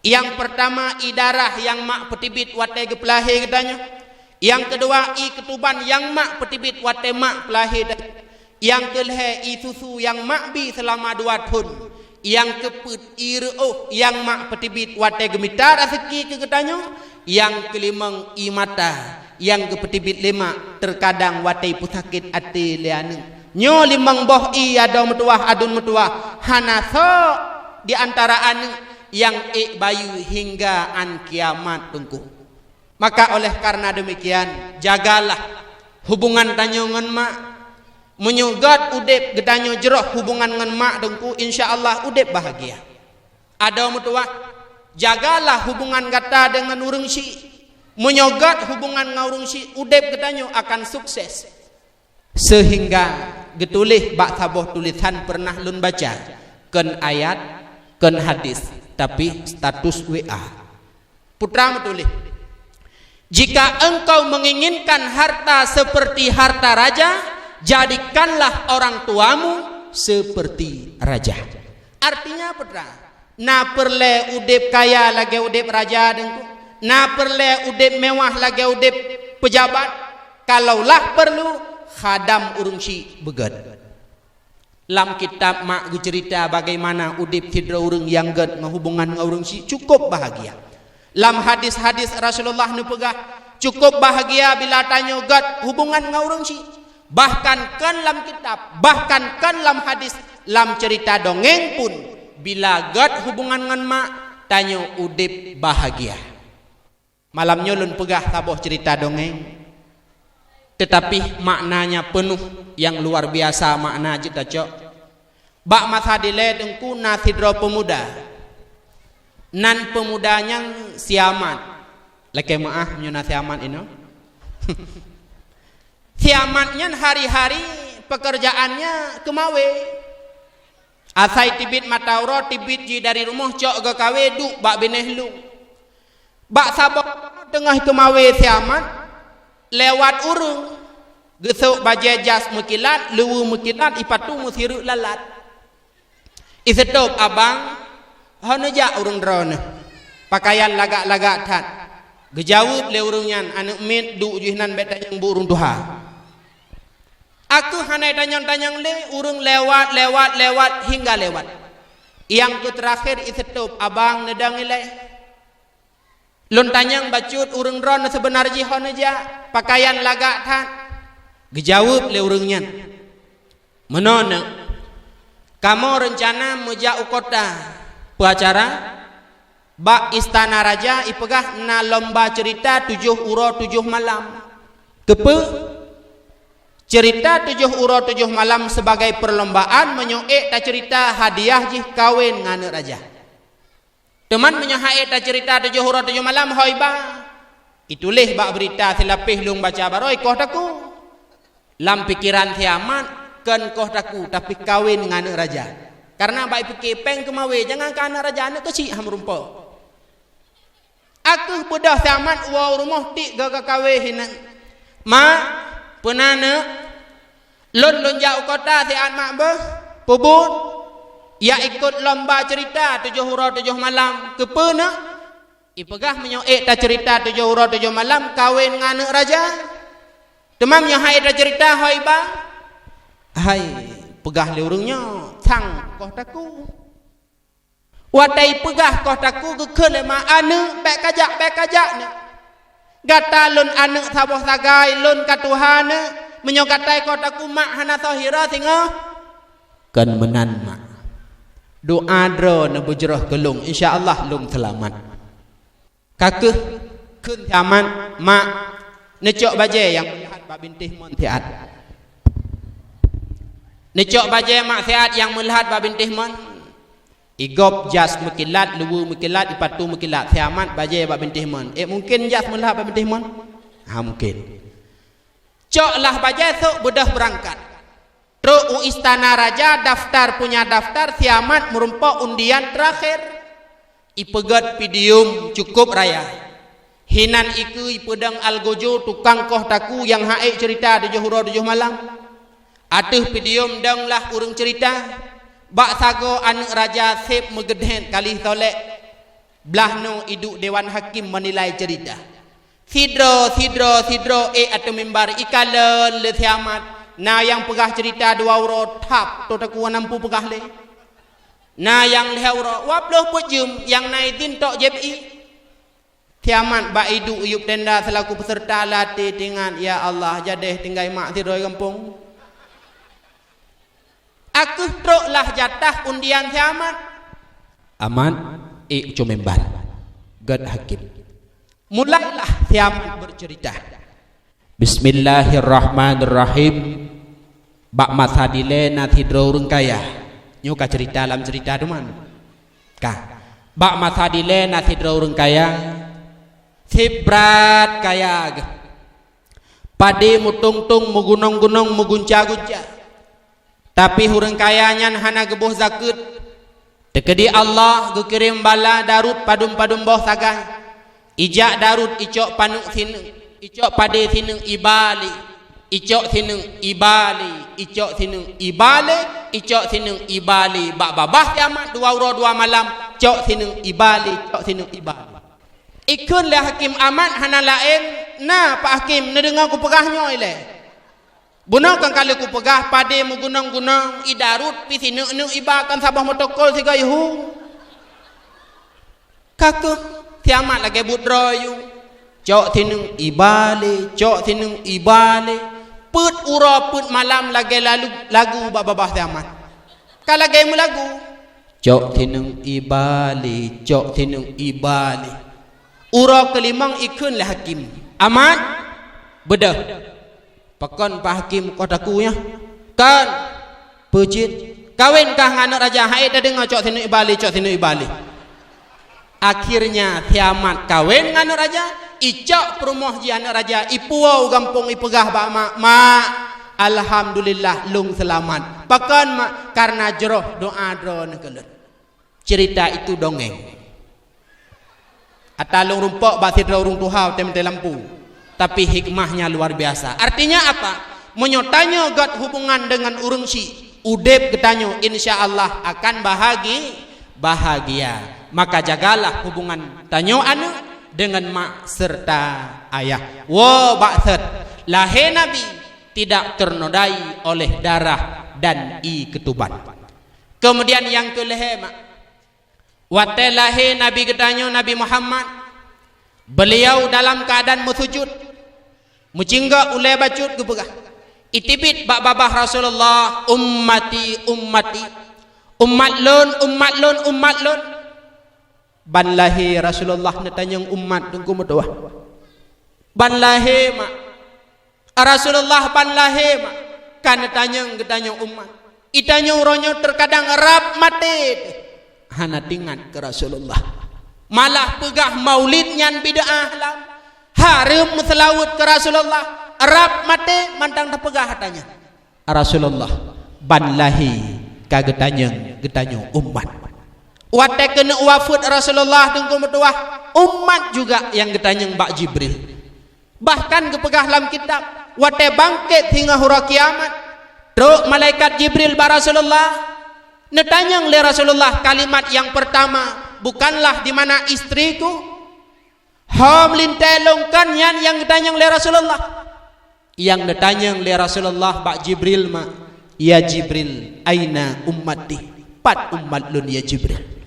Nyang peurtama, ié darah nyang mak peuteubiet watée geupeulahé geutanyoe. Nyang keudua, ié keutuban nyang mak peuteubiet watée mak peulahé geutanyoe. Nyang keulhée, ié susu nyang mak bi seulama dua thon. Nyang keupeuet, ié reuôh nyang mak peuteubiet watée geumita raseuki keu geutanyoe. Nyang keulimong, ié mata nyang geupeuteubiet lé mak teukadang watée peusakét até lé aneuk. Nyoe limong boh ié adoe meutuwah, aduen meutuwah, hana soe di antara aneuk nyang ék bayeue hingga án kiamat Teungku. Maka oleh karena demikian, jagalah hubungan tanyoe ngon mak. Meunyoe gét udeb geutanyoe jroh hubungan ngon mak Teungku, insya Allah udeb bahagia. Adoe meutuwah, jagalah hubungan gata deungon ureueng syiek. Meunyoe gét hubungan ngon ureueng syiek, udeb geutanyoe akan sukses. Seuhingga geutuléh bak saboh tulésan peureunah lôn baca, kon ayat, kon hadis, tapi status W A. Putra meutuléh, "Jika engkau menginginkan harta seperti harta raja, jadikanlah orang tuamu seperti raja." Artinya, putra, na peureulée udeb kaya lagée udeb raja Teungku, na peureulée udeb mewah lagée udeb peujabat, kalaulah peurlu, khadam ureueng syiek beugét. Lam kitab mak geuceurita bagaimana udeb sidroe ureueng nyang gét ngon hubungan ngon ureueng syiek, cukup bahagia. Lam hadis-hadis Rasulullah neupeugah, cukup bahagia bila tanyoe gét hubungan ngon ureueng syiek. Bahkan kon lam kitab, bahkan kon lam hadis, lam ceurita dongeng pun, bila gét hubungan ngon mak, tanyoe udeb bahagia. Malam nyoe lôn peugah saboh ceurita dongeng, teutapi maknanya peunoh, nyang luar biasa makna jeuet tacok. Bak masa dilée Teungku na sidroe peumuda. Nan peumuda nyan si Amat. Lakée meuáh meunyoe na si Amat inoe. Si Amat nyan hari-hari pekerjaannya keumawe. Asai teubiet mata uroe, teubiet jih dari rumoh, cok geukawe, duek bak binéh lueng. Bak saboh teungoh keumawe si Amat, Lewat ureuëng, geusok bajée jas meukilat, leuweue meukilat, ipatu meusireuk lalat. Iseutôb abang, "Ho neujak ureuëng droeneuh, pakaian lagak-lagak that." Geujaweueb lé ureuëng nyan, "Aneuëk miet, duek jih nan, bék tanyong bak ureuëng tuha." Akeuh hana tanyong-tanyong lé, ureuëng lewat, lewat, lewat, hingga lewat. Nyang keu teurakhé iseutôb abang, neudong ilée. "Lôn tanyong bacut, ureuëng droeneuh seubeuna jih ho neujak, pakaian lagak that?" Geujaweueb lé ureuëng nyan, "Meunoe, neuk, kamoe reuncana meujak u kota." "Peue acara?" "Bak istana raja ipeugah na lomba ceurita tujoh uroe tujoh malam." "Keupeue?" "Ceurita tujoh uroe tujoh malam sebagai perlombaan, meunyoe ék taceurita hadiah jih kawen ngon aneuëk raja." "Teuma meunyoe han ék taceurita tujoh uroe tujoh malam, ho iba?" "Ituléh bak beurita silapéh lôn baca baroe, koh takue." Lam pikeran si Amat, "Kon koh takue, tapi kawen ngon aneuëk raja." Kareuna bak ipike péng keumawe, jangankan aneuëk raja, aneuëk keuchik han meurumpok. Akeuh beudôh si Amat woe u rumoh, tiek geuh ka kawen hinan. "Mak, peue na, neuk?" "Lôn, lôn jak u kota siat, mak, beuh." "Peue buet?" "Jak ikot lomba ceurita tujoh uroe tujoh malam." "Keupeue, neuk?" "Ipeugah meunyoe ék taceurita tujoh uroe tujoh malam, kawen ngon aneuëk raja. Teuma meunyoe han ék taceurita, ho iba?" "Hai, peugah lé ureuëng nyoe, sang koh takue." Watée ipeugah koh takue, geukheun lé mak, "Aneuëk, bék kajak, bék kajak, neuk. Gata lôn aneuëk saboh sagai, lôn ka tuha, neuk. Meunyoe gata koh takue, mak hana soe hira singoh." "Kon meunan, mak. Doa droeneuh beujroh keu lôn, insya Allah lôn seulamat." Ka keuh kheun si Amat, "Mak, neucok bajée nyang meuleuhat bak bintéh mon siat." Neucok bajée mak siat nyang meuleuhat bak bintéh mon. Igob jas meukilat, leuweue meukilat, ipatu meukilat. Si Amat bajée bak bintéh mon. Ék mungken jas meuleuhat bak bintéh mon? Hana mungken. Cok lah bajée, sok beudôh beurangkat. Trok u istana raja, daftar punya daftar, si Amat meurumpok undian teurakhé. Ipeugét podium cukôp raya. Hinan ikeue ipeudong algojo tukang koh takue nyang han ék ceurita tujoh uroe tujoh malam. Ateueh podium dong lah ureuëng ceurita. Bak sagoe aneuëk raja seb meugeudeh kalih solek. Blaih nyoe iduek dewan hakim meunilai ceurita. Sidroe, sidroe, sidroe ék ateueh mimbar, ikalon lé si Amat. Na nyang peugah ceurita dua uroe, thab, toh takue hana mampu peugah lé. Na nyang lhée uroe, dua ploh peuet jeuem, nyang na idin tok jép ié. Si Amat bak iduek yub tenda seulaku peuseurta, latée teuingat, "Ya Allah, jadeh tinggai mak sidroe gampông." Akeuh trok lah jatah undian si Amat. Amat, ék cok mimbar. Gét hakim. Mulailah si Amat beuceurita. Bismillahirrahmanirrahim. Bak masa dilée na sidroe ureuëng kaya. Nyoe ka ceurita lam ceurita teuma. Ka. Bak masa dilée na sidroe ureuëng kaya. Sibrat kaya geuh. Padé meutong-tong, meugunong-gunong, meugunca-gunca. Tapi ureuëng kaya nyan hana geuboh zakeuet. Teukeudi Allah geukirém bala darut padum-padum boh sagai. Ijak darut, icok paneuk sineuk, icok padé sineuk, iba lé, icok sineuk, iba lé, icok sineuk, iba lé, icok sineuk, iba lé. Bak babah si Amat dua uroe dua malam, cok sineuk, iba lé, cok sineuk, iba lé. Ikheun lé hakim, "Amat, hana laén, na Pak Hakim, neudeungoe kupeugah nyoe ilée." Bunoe kan ka lheueh kupeugah, padé meugunong-gunong, idarut pih sineuk-neuk iba, kan saboh motokol sigoe ihu. Ka keuh, si Amat lagée buet droe yue. Cok sineuk iba lé, cok sineuk iba lé. Peuet uroe peuet malam lagée lalu, lagu bak babah si Amat. Ka lagée meulagu. Cok sineuk iba lé, cok sineuk iba lé. Uroe keulimong ikheun lé hakim, "Amat, beudôh." "Pakon Pak Hakim, koh takue nyoe?" "Kon." "Peue cit?" "Kawen kah ngon aneuëk raja, han ék tadeungoe cok sineuk iba lé, cok sineuk iba lé." Akhirnya si Amat kawen ngon aneuëk raja, icok peurumoh jih aneuëk raja, ipuwoe u gampông, ipeugah bak mak, "Mak, alhamdulillah lôn seulamat." "Pakon, Mak?" "Kareuna jroh doa droeneuh keu lôn." Cerita itu dongeng. Ata lôn rumpok bak sidroe ureuëng tuha watée mantong lampu. Tapi hikmahnya luar biasa. Artinya apa? Meunyoe tanyoe gét hubungan deungon ureuëng syik, udeb geutanyoe insya Allah akan bahagi-, bahagia. Maka jagalah hubungan tanyoe aneuëk deungon mak serta ayah. Woe bak thot, lahé Nabi tidak ternodai oleh darah dan ie keutuban. Kemudian nyang keu lhée mak, watée lahé Nabi geutanyoe Nabi Muhammad, beliau dalam keadaan meusujud, meucinggok ulée bacut geupeugah, itibit bak babah Rasulullah, "Ummati, ummati, umat lôn, umat lôn, umat lôn." Ban lahé Rasulullah neutanyong umat teungku meutuwah. Ban lahé mak Rasulullah ban lahé mak, ka neutanyong geutanyoe umat. Geutanyoe uroe nyoe teukadang rab maté teuh hana teuingat keu Rasulullah. Malah peugah maulid nyan bid'ah lam, hareuem meuseulaweuet keu Rasulullah. Rab maté mantong tapeugah ata nyan. Rasulullah ban lahé ka geutanyong geutanyoe umat. Watée keuneuk wafeuet Rasulullah teungku meutuwah, umat juga nyang geutanyong bak Jibril. Bahkan geupeugah lam kitab, watée bangkét singoh uroe kiamat, trok malaikat Jibril bak Rasulullah, neutanyong lé Rasulullah kalimat nyang peurtama, "Bukanlah di mana istriku?" Ho meulintée lôn kon nyan nyang geutanyong lé Rasulullah. Nyang geutanyong lé Rasulullah bak Jibril mak, "Ya Jibril, aina ummati? Pat umat lôn ya Jibril?"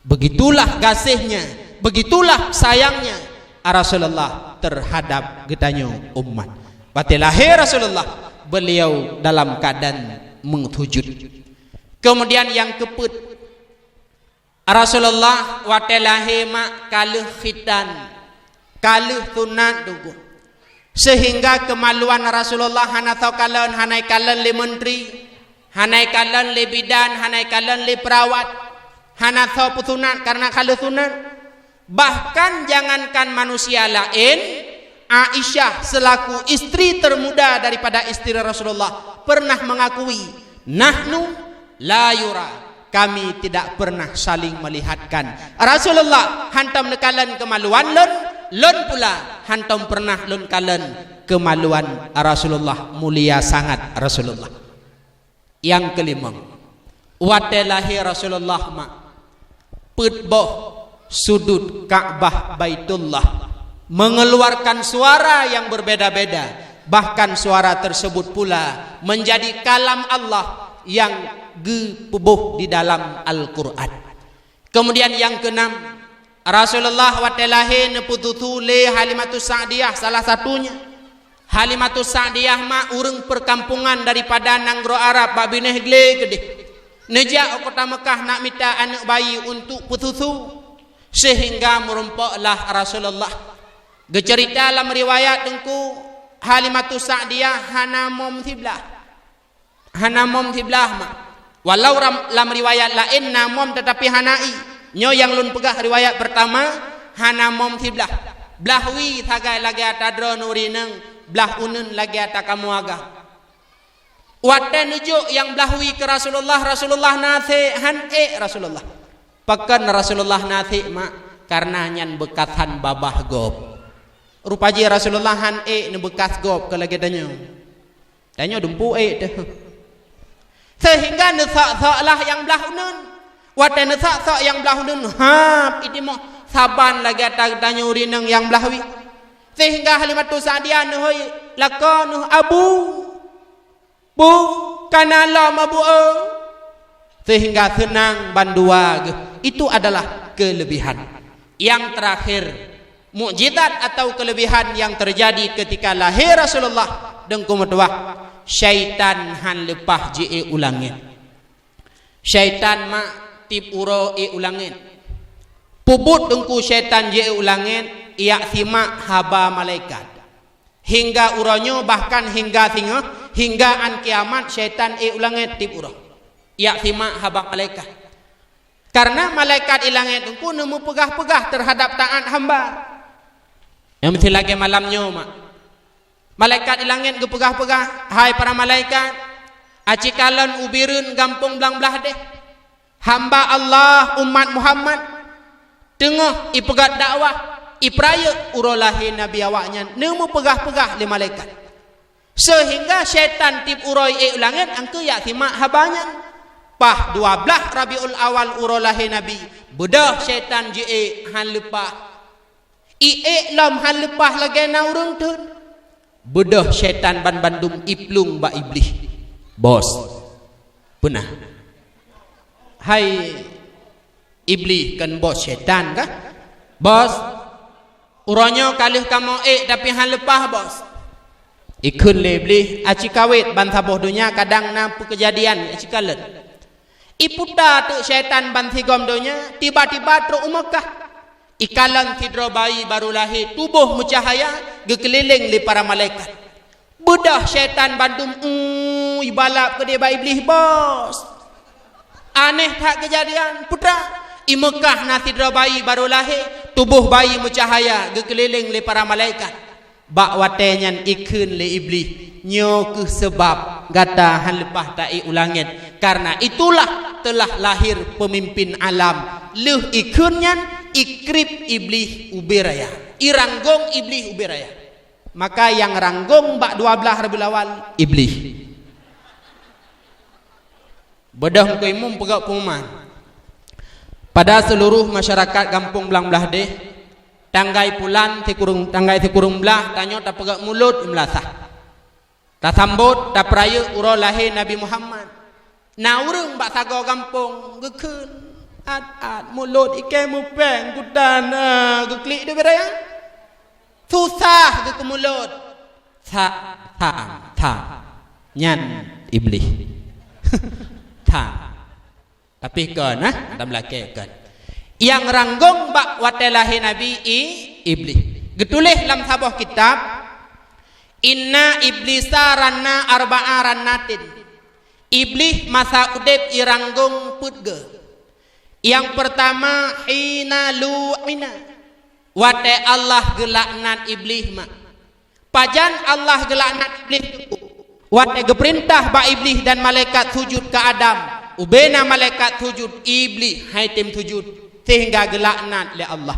Begitulah gaséhnya, begitulah sayangnya Rasulullah terhadap geutanyoe umat. Watée lahé Rasulullah, beliau dalam keadaan meusujud. Kemudian nyang keupeuet, Rasulullah watée lahé mak ka lheueh khitan, ka lheueh sunat teungku. Seuhingga keumaluan Rasulullah hana soe kalon, hana ikalon lé meuntri, hana ikalon lé bidan, hana ikalon lé peurawat, hana soe peusunat karena ka lheueh sunat. Bahkan jangankan manusia laén, Aisyah selaku istri termuda daripada istri Rasulullah pernah mengakui, "Nahnu la yura, kami tidak pernah saling melihatkan. Rasulullah hantom neukalon keumaluan lôn, lôn pula hantom pernah lôn kalon keumaluan Rasulullah, mulia sangat Rasulullah." Nyang keulimong, watée lahé Rasulullah mak, peuet boh sudut Ka'bah Baitullah mengeluarkan suara yang berbeda-beda, bahkan suara tersebut pula menjadi kalam Allah yang geupeuboh di dalam Al-Quran. Kemudian nyang keenam, Rasulullah watée lahé neupeututhu lé Halimatus Sa'diyah salah satunya. Halimatus Sa'diyah mak ureuëng perkampungan daripada nanggroe Arab bak binéh glé keudeh. Neujak u kota Meukah nak mita aneuëk bayi untuk peututhu, seuhingga meurumpoklah Rasulullah. Geuceurita lam riwayat teungku, Halimatus Sa'diyah hana mom siblah. Hana mom siblah mak. Walau ram-, lam riwayat laén na mom teutapi hana ie. Nyoe nyang lôn peugah riwayat peurtama, hana mom siblah. Blah wie sagai lagée ata droeneuh ureuëng inong, blah uneuen lagée ata kamoe agam. Watée neujok nyang blah wie keu Rasulullah, Rasulullah na sék, han ék Rasulullah. Pakon Rasulullah na sék mak? Karena nyan beukasan babah gob. Rupa jih Rasulullah han ék neubeukas gob keu lagée tanyoe. Tanyoe dumpeue ék teuh. Seuhingga neusok-sok lah nyang blah uneuen. Watée neusok-sok nyang blah uneuen, hab, itimoh saban lagée ata tanyoe ureuëng inong nyang blah wie. Seuhingga Halimatus Sa'diyah neuhôi lakoe neuh, "Abu, Bu, kana lom Abu, eu." Seuhingga seunang bandua geuh. Itu adalah kelebihan. Nyang terakhir, mukjizat atau kelebihan yang terjadi ketika lahé Rasulullah, teungku meutuwah, syaitan han leupah jiék u langét. Syaitan mak tieb uroe ék u langét. Peubuet teungku syaitan jiék u langét, jak simak haba malaikat. Hingga uroe nyoe, bahkan hingga singoh, hingga án kiamat, syaitan ék u langét tieb uroe. Jak simak haba malaikat. Karena malaikat i langét teungku neumeupeugah-peugah terhadap taát hamba. Nyang meusti lagée malam nyoe mak. Malaikat i langét geupeugah-peugah, "Hai para malaikat, aci kalon u Bireuen gampông Blang Blahdeh. Hamba Allah umat Muhammad teungoh ipeugét dakwah, ipeurayeuk uroe lahé Nabi awaknyan neumeupeugah-peugah lé malaikat. Seuhingga syaitan tieb uroe ék u langét angkeu jak simak haba nyan. Paih dua blaih Rabiul Awal uroe lahé Nabi, beudôh syaitan jiék hán leupah. Iék lom hán leupah lagée na ureuëng thon. Beudôh syaitan banbandum iplueng bak Iblih. "Bos, peunah. Hai Iblih, kon bos syaitan kah? Bos, uroe nyoe ka lheueh kamoe ék tapi hán leupah, Bos." Ikheun lé Iblih, "Aci kawét ban saboh donya kadang na peukeujadian aci kalon." Iputa teuk syaitan ban sigom donya, tiba-tiba trok u Meukah. Ikalon sidroe bayi barô lahé, tuboh meucahya, geukeulileng lé para malaikat. Beudôh syaitan bandum, ui, balap keudeh bak Iblih, "Bos, aneh that keujadian, putra! I Meukah na sidroe bayi barô lahé, tuboh bayi meucahya, geukeulileng lé para malaikat." Bak watée nyan ikheun lé Iblih, "Nyoe kheueh seubab gata hán leupah taék u langét. Karena itulah telah lahir pemimpin alam." Lheueh ikheun nyan, ikrieb Iblih ubé raya. Iranggong Iblih ubé raya. Maka nyang ranggong bak dua blaih Rabiul Awal, Iblih. Beudôh Teungku Imum peugah pengumuman. Pada seluruh masyarakat Gampông Blang Blahdeh, tanggai pulan sikureueng, tanggai sikureueng blaih, tanyoe tapeugah mulod i meulasah. Tasambot, tapeurayeuk uroe lahé Nabi Muhammad. Na ureuëng bak sagoe gampông geukheun, "At-at, mulod ikée meupéng kutan, ah, geuklik di ubé raya. Susah geukeumulod." Sa-, sa-, sa-, nyan Iblih. Sa-, Tapi kon, nah, lam lakée kon. Nyang ranggong bak watée lahé Nabi i-, Iblih. Geutuléh lam saboh kitab, "Inna Iblisa ranna arba'a rannatin." Iblih masa udeb iranggong peuet geu. Nyang peurtama, hina lu'ina. Watée Allah geulaknat Iblih mak. Pajan Allah geulaknat Iblih teungku? Watée geupeurintah bak Iblih dan malaikat sujud keu Adam, ubé na malaikat sujud, Iblih han item sujud, seuhingga geulaknat lé Allah.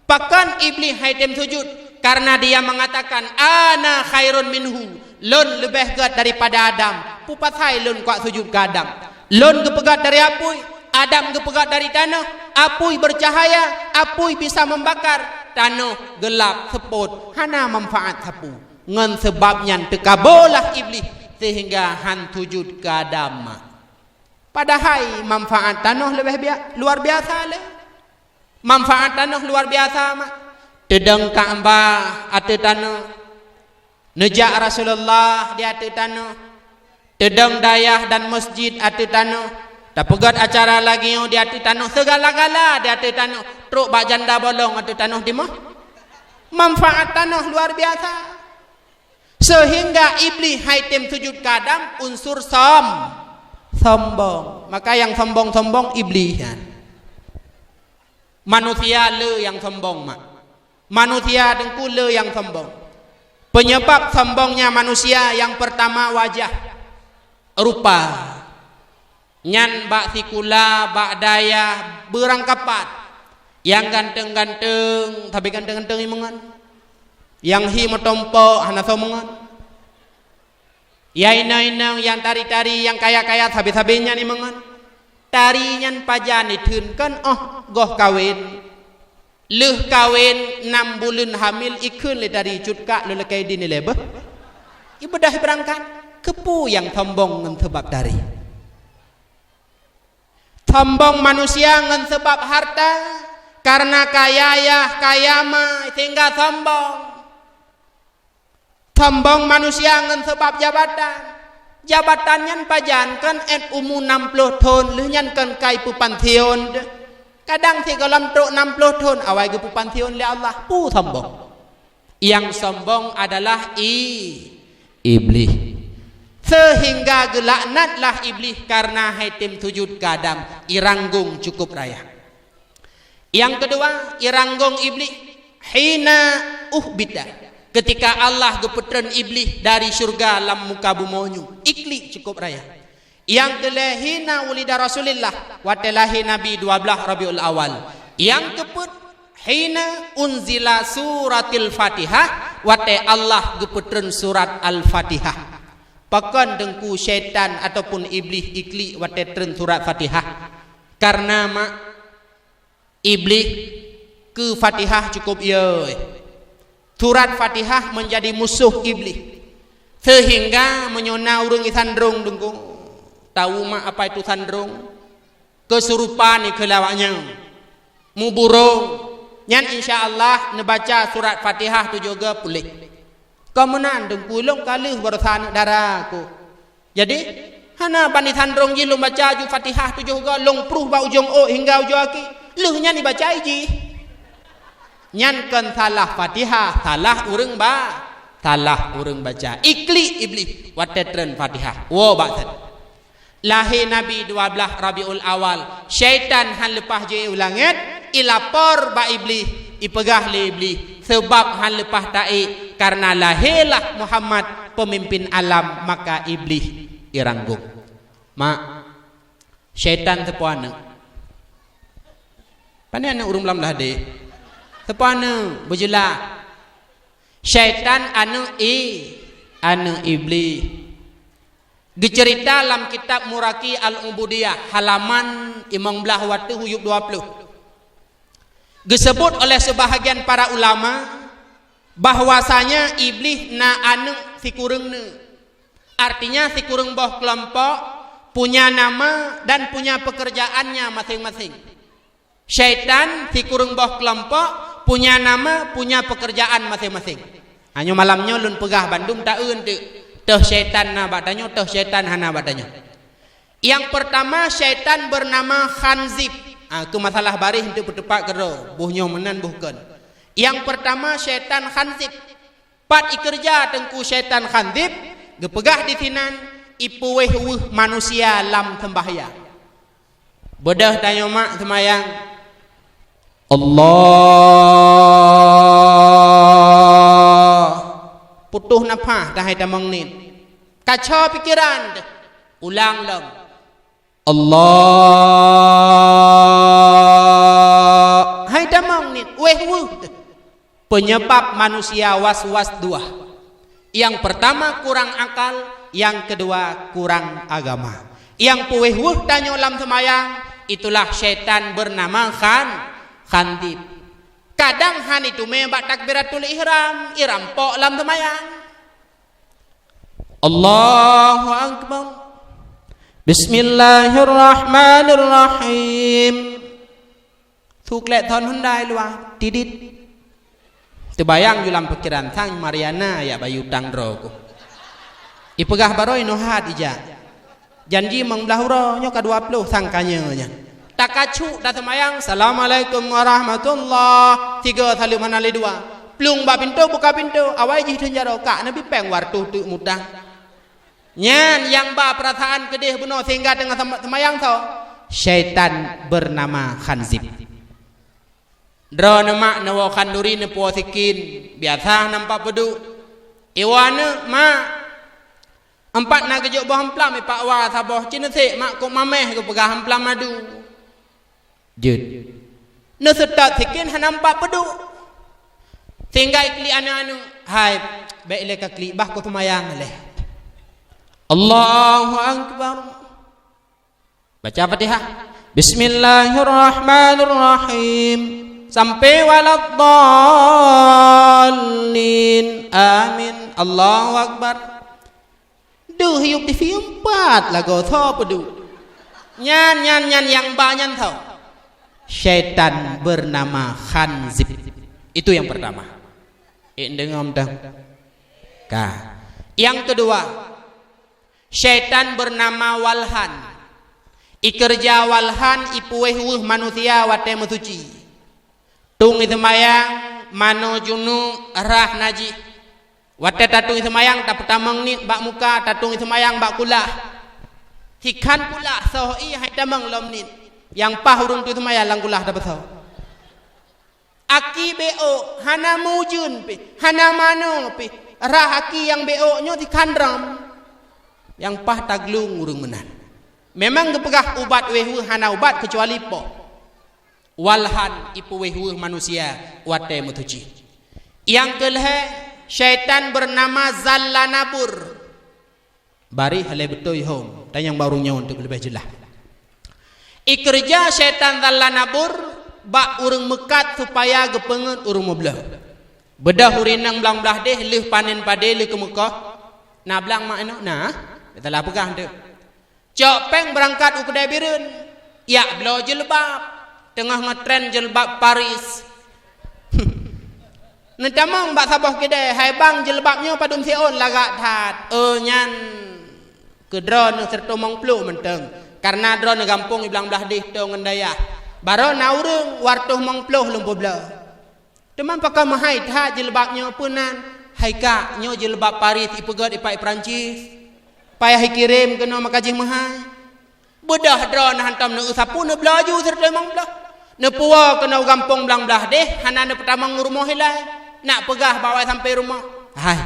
Pakon Iblih han item sujud? Karena dia mengatakan, "Ana khairun minhu, lôn leubeh gét daripada Adam. Peue pasai lôn kuat sujud keu Adam? Lôn geupeugét dari apui, Adam geupeugét dari tanoh. Apui bercahaya, apui bisa membakar, tanoh geulab seupôt, hana manfaat sapeue." Ngon seubab nyan teukabolah Iblih seuhingga han sujud keu Adam mak. Padahai manfaat tanoh leubeh bia-, luar biasa lé. Manfaat tanoh luar biasa mak. Teudong Ka'bah ateueh tanoh. Neujak Rasulullah di ateueh tanoh. Teudong dayah dan masjid ateueh tanoh. Tapeugét acara lagée nyoe di ateueh tanoh. Seugala-gala di ateueh tanoh. Trok bak janda bolong ateueh tanoh timoh. Manfaat tanoh luar biasa. Seuhingga Iblih han item sujud keu Adam, unsur som-, sombong. Maka nyang sombong-sombong Iblih nyan. Manusia le nyang sombong mak. Manusia teungku le nyang sombong. Penyebab sombongnya manusia nyang peurtama wajah, rupa. Nyan bak sikula, bak dayah, beurangkapat. Nyang ganteng-ganteng, sabe ganteng-ganteng imeungon. Nyang hi meutompok, hana soe meungon. Nyang inong-inong, nyang tari-tari, nyang kaya-kaya, sabe-sabe nyan imeungon. Tari nyan pajan itheun kon óh goh kawen. Lheueh kawen nam buleuen hamil ikheun lé tari cut kak lôn lakée idin ilée beuh. Ibeudôh beurangkat, keupeue nyang sombong ngon seubab tari? Sombong manusia ngon seubab harta, kareuna kaya yah, kaya ma, sehingga sombong. Sombong manusia ngon seubab jabatan. Jabatan nyan pajan kon ét umu nam ploh thon, lheueh nyan kon kai peupansion deh. Kadang sigohlom trok nam ploh thon awai geupeupansion lé Allah. Peue sombong? Nyang sombong adalah i-, Iblih. Seuhingga geulaknatlah Iblih kareuna han item sujud keu Adam, iranggong cukup raya. Nyang keudua, iranggong Iblih hina uhbita, keutika Allah geupeutreun Iblih dari syeuruga lam muka bumoe nyoe, iklik cukup raya. Nyang keulhée hina wulida Rasulillah, watée lahé Nabi dua blaih Rabiul Awal. Nyang keupeuet Hina unzila suratil Fatihah, watée Allah geupeutreun surat Al-Fatihah. Pakon teungku syaitan ataupun iblih iklik watée treun surat Fatihah? Karena mak iblih keu Fatihah cukup yoi. Surat Fatihah menjadi musuh iblih. Sehingga meunyoe na ureuëng isandrong teungku, tahu mak apa itu sandrong? Keusurupan ikheun lé awaknyan. Muburong. Nyan insya Allah neubaca surat Fatihah tujoh goe puléh. Keu meunan teungku lôn ka lheueh barosa aneuëk dara ku. Jadi, hana bani sandrong jih lôn baca ju Fatihah tujoh goe lôn pruh bak ujong ôk hingga ujong aki. Lheueh nyan ibaca jih. Nyan kon salah Fatihah, salah ureuëng ba, salah ureuëng baca. Iklik iblih watée treun Fatihah. Woe bak that. Lahé Nabi dua blaih Rabiul Awal, syaitan han leupah jeuet u langét, ilapor bak iblih, ipeugah lé iblih, seubab han leupah taék, karena lahé lah Muhammad peumimpin alam, maka iblih iranggong. Mak, syaitan teupeue aneuëk. Pane aneuëk ureuëng lam lahé? Teupeue aneuëk, beujeulaih. Syaitan aneuëk i, aneuëk iblih. Geuceurita lam kitab Muraki Al-Ubudiyah, halaman limong blaih watée huyob dua ploh. Geuseubut oleh seubahagian para ulama bahwasanya iblih na aneuëk sikureueng neuëk. Artinya sikureueng boh keulompok punya nama dan punya pekerjaannya masing-masing. Syaitan sikureueng boh keulompok punya nama, punya pekerjaan masing-masing. Hanyoe malam nyoe lôn peugah bandum taeu teuk, toh syaitan na bak tanyoe, toh syaitan hana bak tanyoe. Yang pertama, syaitan bernama Khanzib. Ah, keu masalah baréh eunteuk peutupat keudroe, boh nyoe meunan boh kon. Yang pertama, syaitan Khanzib. Pat ikeureuja teungku syaitan Khanzib, geupeugah disinan, ipeuwéh weueh manusia lam seumbahyang. Beudôh tanyoe mak seumayang, Allah, putôh nafah, dah hai tamong nit. Kaco pikeran, ulang lom. Allah, hai tamong nit, wéh weueh. Penyebab manusia was-was dua. Yang pertama kurang akal, yang kedua kurang agama. Yang peuwéh weueh tanyoe lam seumayang, itulah syaitan bernama Khan-, Khanzib. Kadang han iteumé bak takbiratul ihram, irampok lam seumayang. Allahu Akbar. Bismillahirrahmanirrahim. Su klek thon Hyundai luwa, tidit. Teubayang ju lam pikeran, sang Mariana jak bayeue utang droe ku. Ipeugah barô inoe hat ijak. Janji mong blaih uroe, nyoe ka dua ploh, sang ka nyoe nyan. Takacuk taseumayang, "Assalamualaikum warahmatullah." Tiga saleuem hana lé dua. Plueng bak pintoe, buka pintoe, awai jih thon jaroe, kak Nabi péng wartoh teuk mutang. Nyan nyang ba peurasaan keudeh bunoe sehingga teungoh sema-, seumayang soe? Syaitan bernama Khanzib. Droeneuh mak neuwoe khanduri neupuwoe sikin, biasa nampak peuduek. Iwoe aneuëk, "Mak, empat na geujok boh amplam ipak wa saboh, ci neusek mak kok mameh geupeugah amplam madu." Jeuet. Neuseutôt sikin hana nampak peuduek. Sehingga iklik aneuëk-aneuëk, "Hai, bék ilée ka klik, bah ku seumayang lé." Allahu Akbar. Baca Fatihah. Bismillahirrahmanirrahim. Sampai waladdallin. Amin. Allahu Akbar. Deuh hiup di siumpat lagoe soe peuduek. Nyan, nyan, nyan nyang ba nyan soe? Syaitan bernama Khanzib. Itu yang pertama. Ék deungö mantong? Ka. Yang kedua, syaitan bernama Walhan. Ikeureuja Walhan ipeuwéh weueh manusia watée meusuci. Tueng iseumayang, manoe junub, rhah najih. Watée tatueng iseumayang, tapeutamong niet bak muka, tatueng iseumayang bak kulah. Sikhan kulah, soh ié hai tamong lom niet. Nyang paih ureuëng tueng iseumayang lam kulah tapeusoh. Aki bék ôk, hana meuujeuen pih, hana manoe pih. Rhah aki nyang bék ôk nyoe sikhan drom. Nyang paih taglueng ureuëng meunan. Memang geupeugah ubat wéh weueh hana ubat keucuali poh. Walhan ipeuweh-weh manusia watée meutuci. Nyang keulhée, syaitan beunama Zallanabur. Bari halée beutôi hom, tanyong bak ureuëng nyoe untuk leubeh jeulaih. Ikeureuja syaitan Zallanabur bak ureuëng meukat supaya geupeungeut ureuëng meubloe. Beudôh ureuëng inong blang blaih deh lheueh panen padé lheueh keumeukoh. Na blang mak inong? Na. Beutelah peugah tu. Cok péng beurangkat u keudai Bireuen, jak bloe jilbab, teungoh ngetren jilbab Paris. Neutamong bak saboh keudai, "Hai bang, jilbab nyoe padum siôn lagak that." "Oh, nyan keu droeneuh sireutôh limong ploh mantong, kareuna droeneuh gampông i blang blaih deh toe ngon dayah. Barô na ureuëng, dua reutôh limong ploh lôn peubloe." "Teuma pakon meuhai that jilbab nyoe, peue nan?" "Hai kak, nyoe jilbab Paris ipeugét ipat i Perancis. Payah ikirém keunoe maka jih meuhai." Beudôh droeneuh hantom neueu sapeue, neubloe ju sireutôh limong ploh. Neupuwoe keunoe u gampông blang blaih deh, hana neupeutamong u rumoh ilée. Nak peugah bak awai sampoe rumoh, "Hai,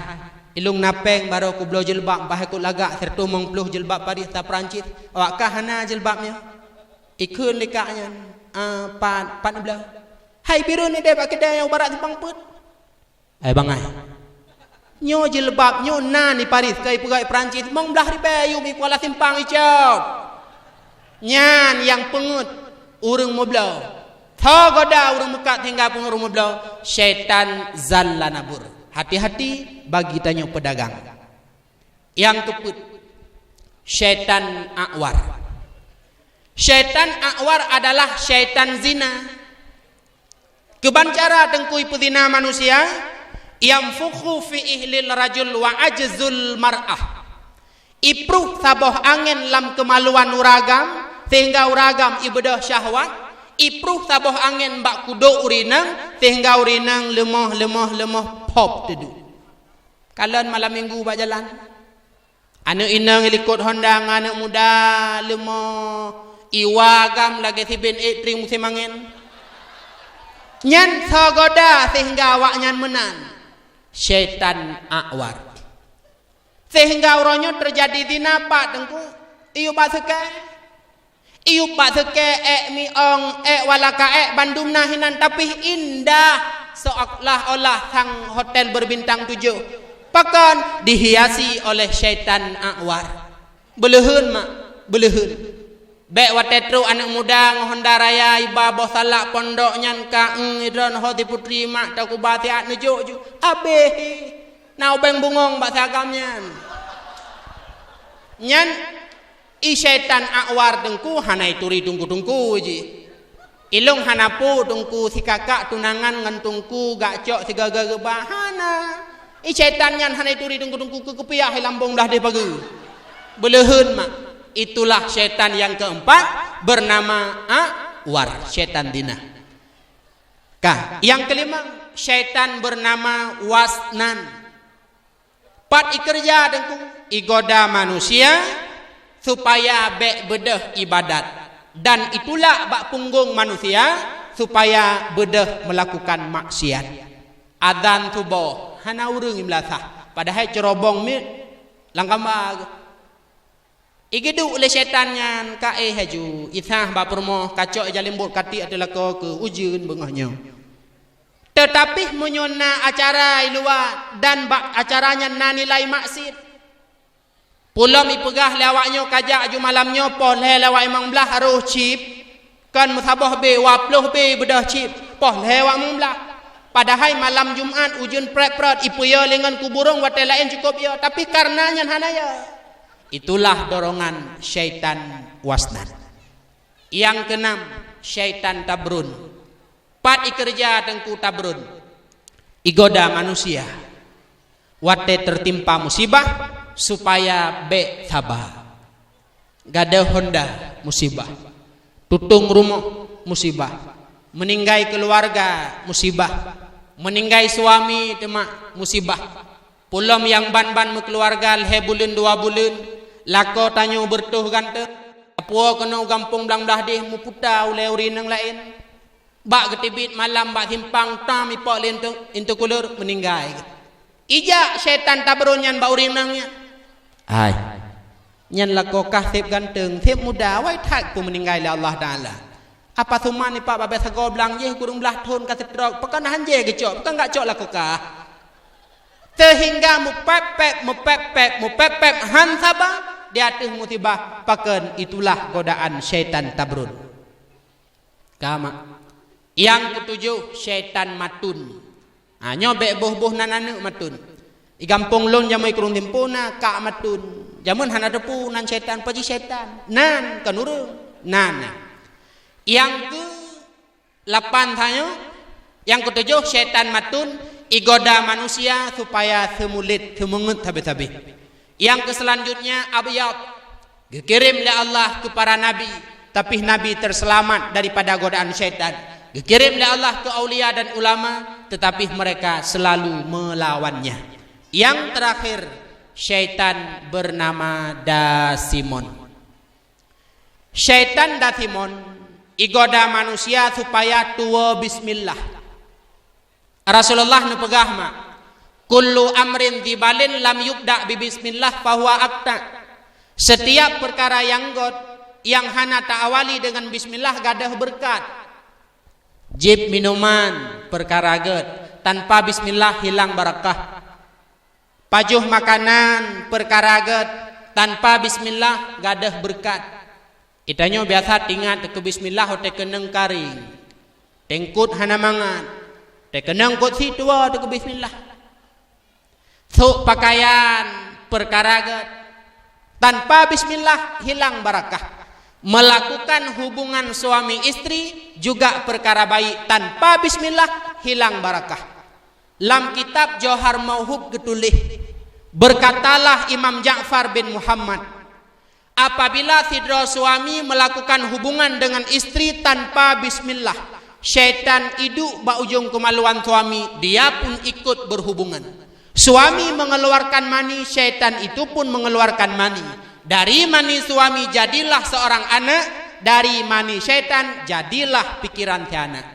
ilôn na péng barô kubloe jilbab, bah ikot lagak sireutôh limong ploh jilbab Paris ta Perancis. Awak kah hana jilbab nyoe?" Ikheun lé kak nyan, "Ah, pat, pat neubloe." "Hai Bireuen, ideh bak keudai nyang u barat simpang peuet." "Hai bangai, nyoe jilbab nyoe na i Paris, ka ipeugét i Perancis, limong blaih ribée yum i Kuala Simpang icok." Nyan nyang peungeut ureuëng meubloe. Tho goda ureuëng meukat sehingga peungeut ureuëng meubloe, syaitan Zallanabur. Hati-hati bagi tanyoe peudagang. Nyang keupeuet, syaitan A'war. Syaitan A'war adalah syaitan zina. Keuban cara Teungku ipeuzina manusia, "Yanfukhu fi ihlil rajul wa ajzul mar'ah." Ipruh saboh angén lam keumaluan ureuëng agam, sehingga ureuëng agam ibeudôh syahwat, ipruh saboh angén bak kudok ureuëng inong, sehingga ureuëng inong leumoh, leumoh, leumoh, phop teuduek. Kalon malam minggu bak jalan. Aneuëk inong likot honda ngon aneuëk muda leumoh, iwa agam lagée siben ék trieng musém angén. Nyan soe goda sehingga awaknyan meunan. Syaitan A'war. Sehingga uroe nyoe teujadi zina pat Teungku, iyup bak seukée. Iyup bak seukée, ék miong, ék walaka, ék bandum na hinan, tapi indah seolah-olah sang hotel berbintang tujuh. Pakon? Dihiasi oleh syaitan A'war. Beuleuheun mak, beuleuheun. Bék watée trok aneuëk muda ngon honda raya iba boh salak pondok nyan ka, "Eng, idron ho si putri mak, takuba siat neujok ju." Abéh. Na ubeng bungong bak si agam nyan. Nyan i syaitan A'war Teungku hana ituri teungku-teungku jih. Ilôn hana peue Teungku sikakak tunangan ngon Teungku gak cok sigaga geuba, hana. I syaitan nyan hana ituri teungku-teungku keu keupiah i lambong blah deh pageue. Beuleuheun mak. Itulah syaitan yang keempat bernama A'war, syaitan zina. Ka, nyang keulima, syaitan bernama Wasnan. Pat ikeureuja Teungku, igoda manusia supaya bék beudôh ibadat, dan itulak bak punggong manusia supaya beudôh meulakukan maksiat. Azan suboh, hana ureuëng imeulasah, padahai ceurobong miet lam kama. Igeuduek lé syaitan nyan ka éh laju, isah bak peurumoh, kacok ija leumbot, katiek ateueh lakoe keu ujeuen beungoh nyoe. Teutapi meunyoe na acara i luwa dan bak acara nyan na nilai maksiet, peulom ipeugah lé awak nyoe, kajak aju malam nyoe poh lhée lewat limong blaih harôh chip, Kon meusaboh bé, dua ploh bé beudôh chip, poh lhée wak limong blaih. Padahai malam Jumat ujeuen prot-prot, ipeuyö lé ngon kuburong watée laén cukôp yö, tapi kareuna nyan hana yö. Itulah dorongan syaitan wasnan. Nyang keunam, syaitan tabrun. Pat ikeureuja Teungku tabrun? Igoda manusia watée teutimpa musibah supaya bék saba. Gadôh honda, musibah. Tutong rumoh, musibah. Meuninggai keuluwarga, musibah. Meuninggai suami teuma, musibah. Peulom nyang ban-ban meukeuluwarga lhée buleuen dua buleuen, lakoe tanyoe beureutoh gantong. Tapuwoe keunoe u gampông blang blaih deh, meuputa ulée ureuëng nyang laén. Bak geuteubiet malam bak simpang, tam ipok lé intu-, intu kuleur, meuninggai. Ijak syaitan tabrun nyan bak ureuëng inong nyan. Hai, nyan lakoe kah seb gantong, seb muda, wai that keuh meuninggai lé Allah Taala. Apa suman ipak babeh sagoe blang jih kureueng blah thon ka seutrok, pakon han jeh geucok, pakon gak cok lakoe kah. Seuhingga meupepet, meupepet, meupepet han saba di ateueh musibah, pakon itulah godaan syaitan tabron. Ka mak. Nyang keutujôh, syaitan matun. Ha, nyoe bék boh-boh nan aneuk matun. Di gampông lôn jameun krueng Timpo na kak matun. Jameun hana teupeu nan syaitan, paji syaitan. Nan, kon ureueng. Nan, na. Nyang keu lapan tanyoe, nyang keutujôh syaitan matun, igoda manusia supaya seumulet, seumeungeut sabe-sabe. Nyang keuselanjutnya abyad, geukirém lé Allah keu para nabi, tapi nabi terseulamat daripada godaan syaitan. Geukirém lé Allah keu aulia dan ulama, tetapi mereka selalu melawannya. Nyang terakhir, syaitan bernama Dasimon. Syaitan Dasimon igoda manusia supaya tuwoe bismillah. Rasulullah neupeugah mak, "Kullu amrin dzibalin lam yubda bi bismillah fahuwa akta." Setiap perkara nyang gét nyang hana ta-awali dengan bismillah gadôh beureukat. Jieb minuman, perkara gét, tanpa bismillah hilang barakah. Pajoh makanan, perkara gét, tanpa bismillah gadôh beureukat. Geutanyoe biasa teuingat keu bismillah watée keunong karéng. Teungkot hana mangat. Watée keunong kot sie tuwoe keu bismillah. Sôk pakaian, perkara gét, tanpa bismillah hilang barakah. Melakukan hubungan suami istri juga perkara baik, tanpa bismillah hilang barakah. Lam kitab Johar Mauhub geutuléh, berkatalah Imam Ja'far bin Muhammad, apabila sidroe suami melakukan hubungan dengan istri tanpa bismillah, syaitan iduek bak ujong keumaluan suami, dia pun ikut berhubungan. Suami mengeluarkan mani, syaitan itu pun mengeluarkan mani. Dari mani suami jadilah seorang anak, dari mani syaitan jadilah pikiran si anak.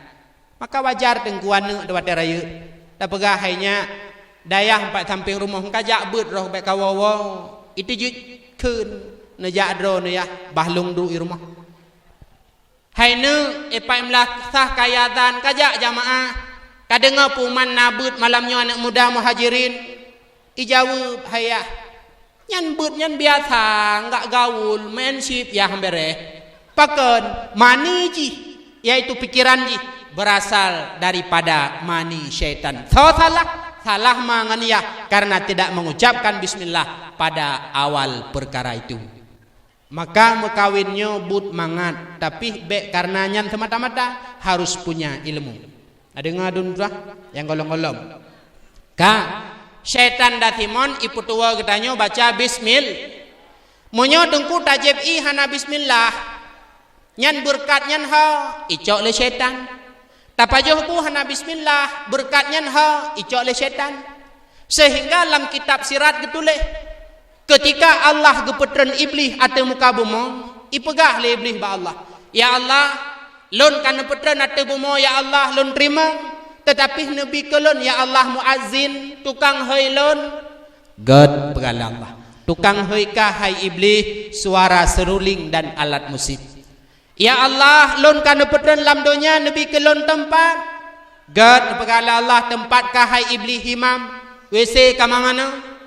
Maka wajar teungku aneuk di watée rayeuk. Tapeugah hai nyak, dayah pat sampéng rumoh, ka jak beuet roh bék kawoe-woe. Itu jeuet kheun neujak droeneuh yah, bah lôn duek i rumoh. Hai neuk, ipak imlah sah kaya dan ka jak jamaah. Ka deungoe peuman na beuet malam nyoe aneuk muda Muhajirin? Ijaweueb, "Hai yah, nyan beuet nyan biasa, nggak gaul, main chip yah bereh." Pakon? Mani jih, yaitu pikiran jih, berasal daripada mani syaitan. So salah, salah ma ngon yah karena tidak mengucapkan bismillah pada awal perkara itu. Maka meukawen nyoe buet mangat, tapi bék karena nyan semata-mata, harus punya ilmu. Adeungoe dum tuah nyang golom-golom. Ka, syaitan Dasimon ipeutuwoe geutanyoe baca bismil. Meunyoe teungku tajieb ié hana bismillah, nyan beureukat nyan ho icok lé syaitan. Tapajoh bu hana bismillah, beureukat nyan ho icok lé syaitan. Seuhingga lam kitab Sirat geutuléh, keutika Allah geupeutreun Iblih ateueh muka bumoe, ipeugah lé Iblih bak Allah, "Ya Allah, lôn ka neupeutreun ateueh bumoe, ya Allah, lôn teurimong, teutapi neubi keu lôn, ya Allah, muazzin, tukang hôi lôn." "Gét," peugah lé Allah, "tukang hôi kah hai Iblih, suara seruling dan alat musik." "Ya Allah, lôn ka neupeutreun lam donya neubi keu lôn teumpat." "Gét," neupeugah lé Allah, "teumpat kah hai Iblih himam, W C ka mangana."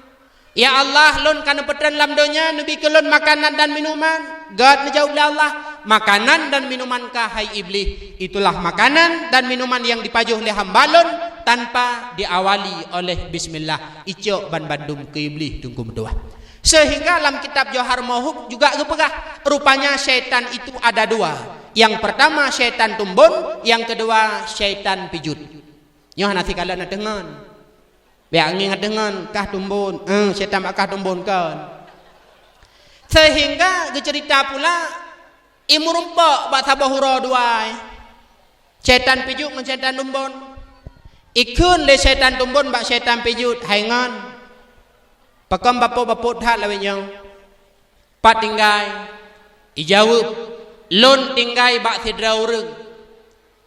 "Ya Allah, lôn ka neupeutreun lam donya neubi keu lôn makanan dan minuman." "Gét," neujaweueb lé Allah, "makanan dan minuman kah hai Iblih, itulah makanan dan minuman yang dipajoh lé hamba lôn tanpa diawali oleh bismillah." Icok banbandum keu Iblih teungku meutuah. Seuhingga lam kitab Johar Mauhub juga geupeugah, rupanya syaitan itu ada dua. Yang pertama syaitan tumbon, yang kedua syaitan pijut. Nyoe hana sikalon ateueh ngon. Bék ngieng ateueh ngon, kah tumbon. Eh, syaitan bak kah tumbon kon. Seuhingga geuceurita pula, imeurumpok bak saboh uroe dua. Syaitan pijut ngon syaitan tumbon. Ikheun lé syaitan tumbon bak syaitan pijut, "Hai ngon, pakon bapot-bapot that lawét nyoe? Pat tinggai?" Ijaweueb, "Lôn tinggai bak sidroe ureuëng,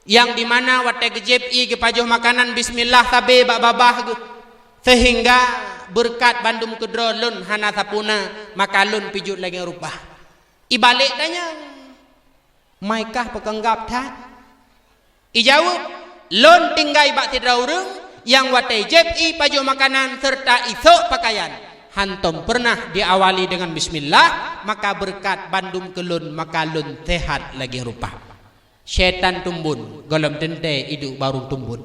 nyang dimana watée geujieb ié geupajoh makanan bismillah sabe bak babah geuh, seuhingga beureukat bandum keudroe lôn hana sapeue na, maka lôn pijut lagée rupa." Ibalek tanyong. Maikah peukeunggab that? Ijaweueb, lôn tinggai bak sidroe ureuëng nyang watée jieb ié pajoh makanan seureuta isôk peukayan, hántom peureunah jiawali deungon bismillah, maka beureukat bandum keu lôn, maka lôn seuhat lagée rupa. Syaitan tumbon, gohlom teuntée iduek bak ureuëng tumbon.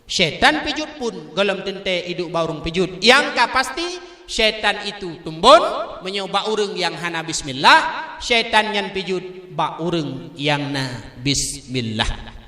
Syaitan pijuet pun, gohlom teuntée iduek bak ureuëng pijuet. Nyang ka pasti, syaitan itu tumbon meunyoe bak ureuëng nyang hana bismillah, syaitan nyan pijuet bak ureuëng nyang na bismillah.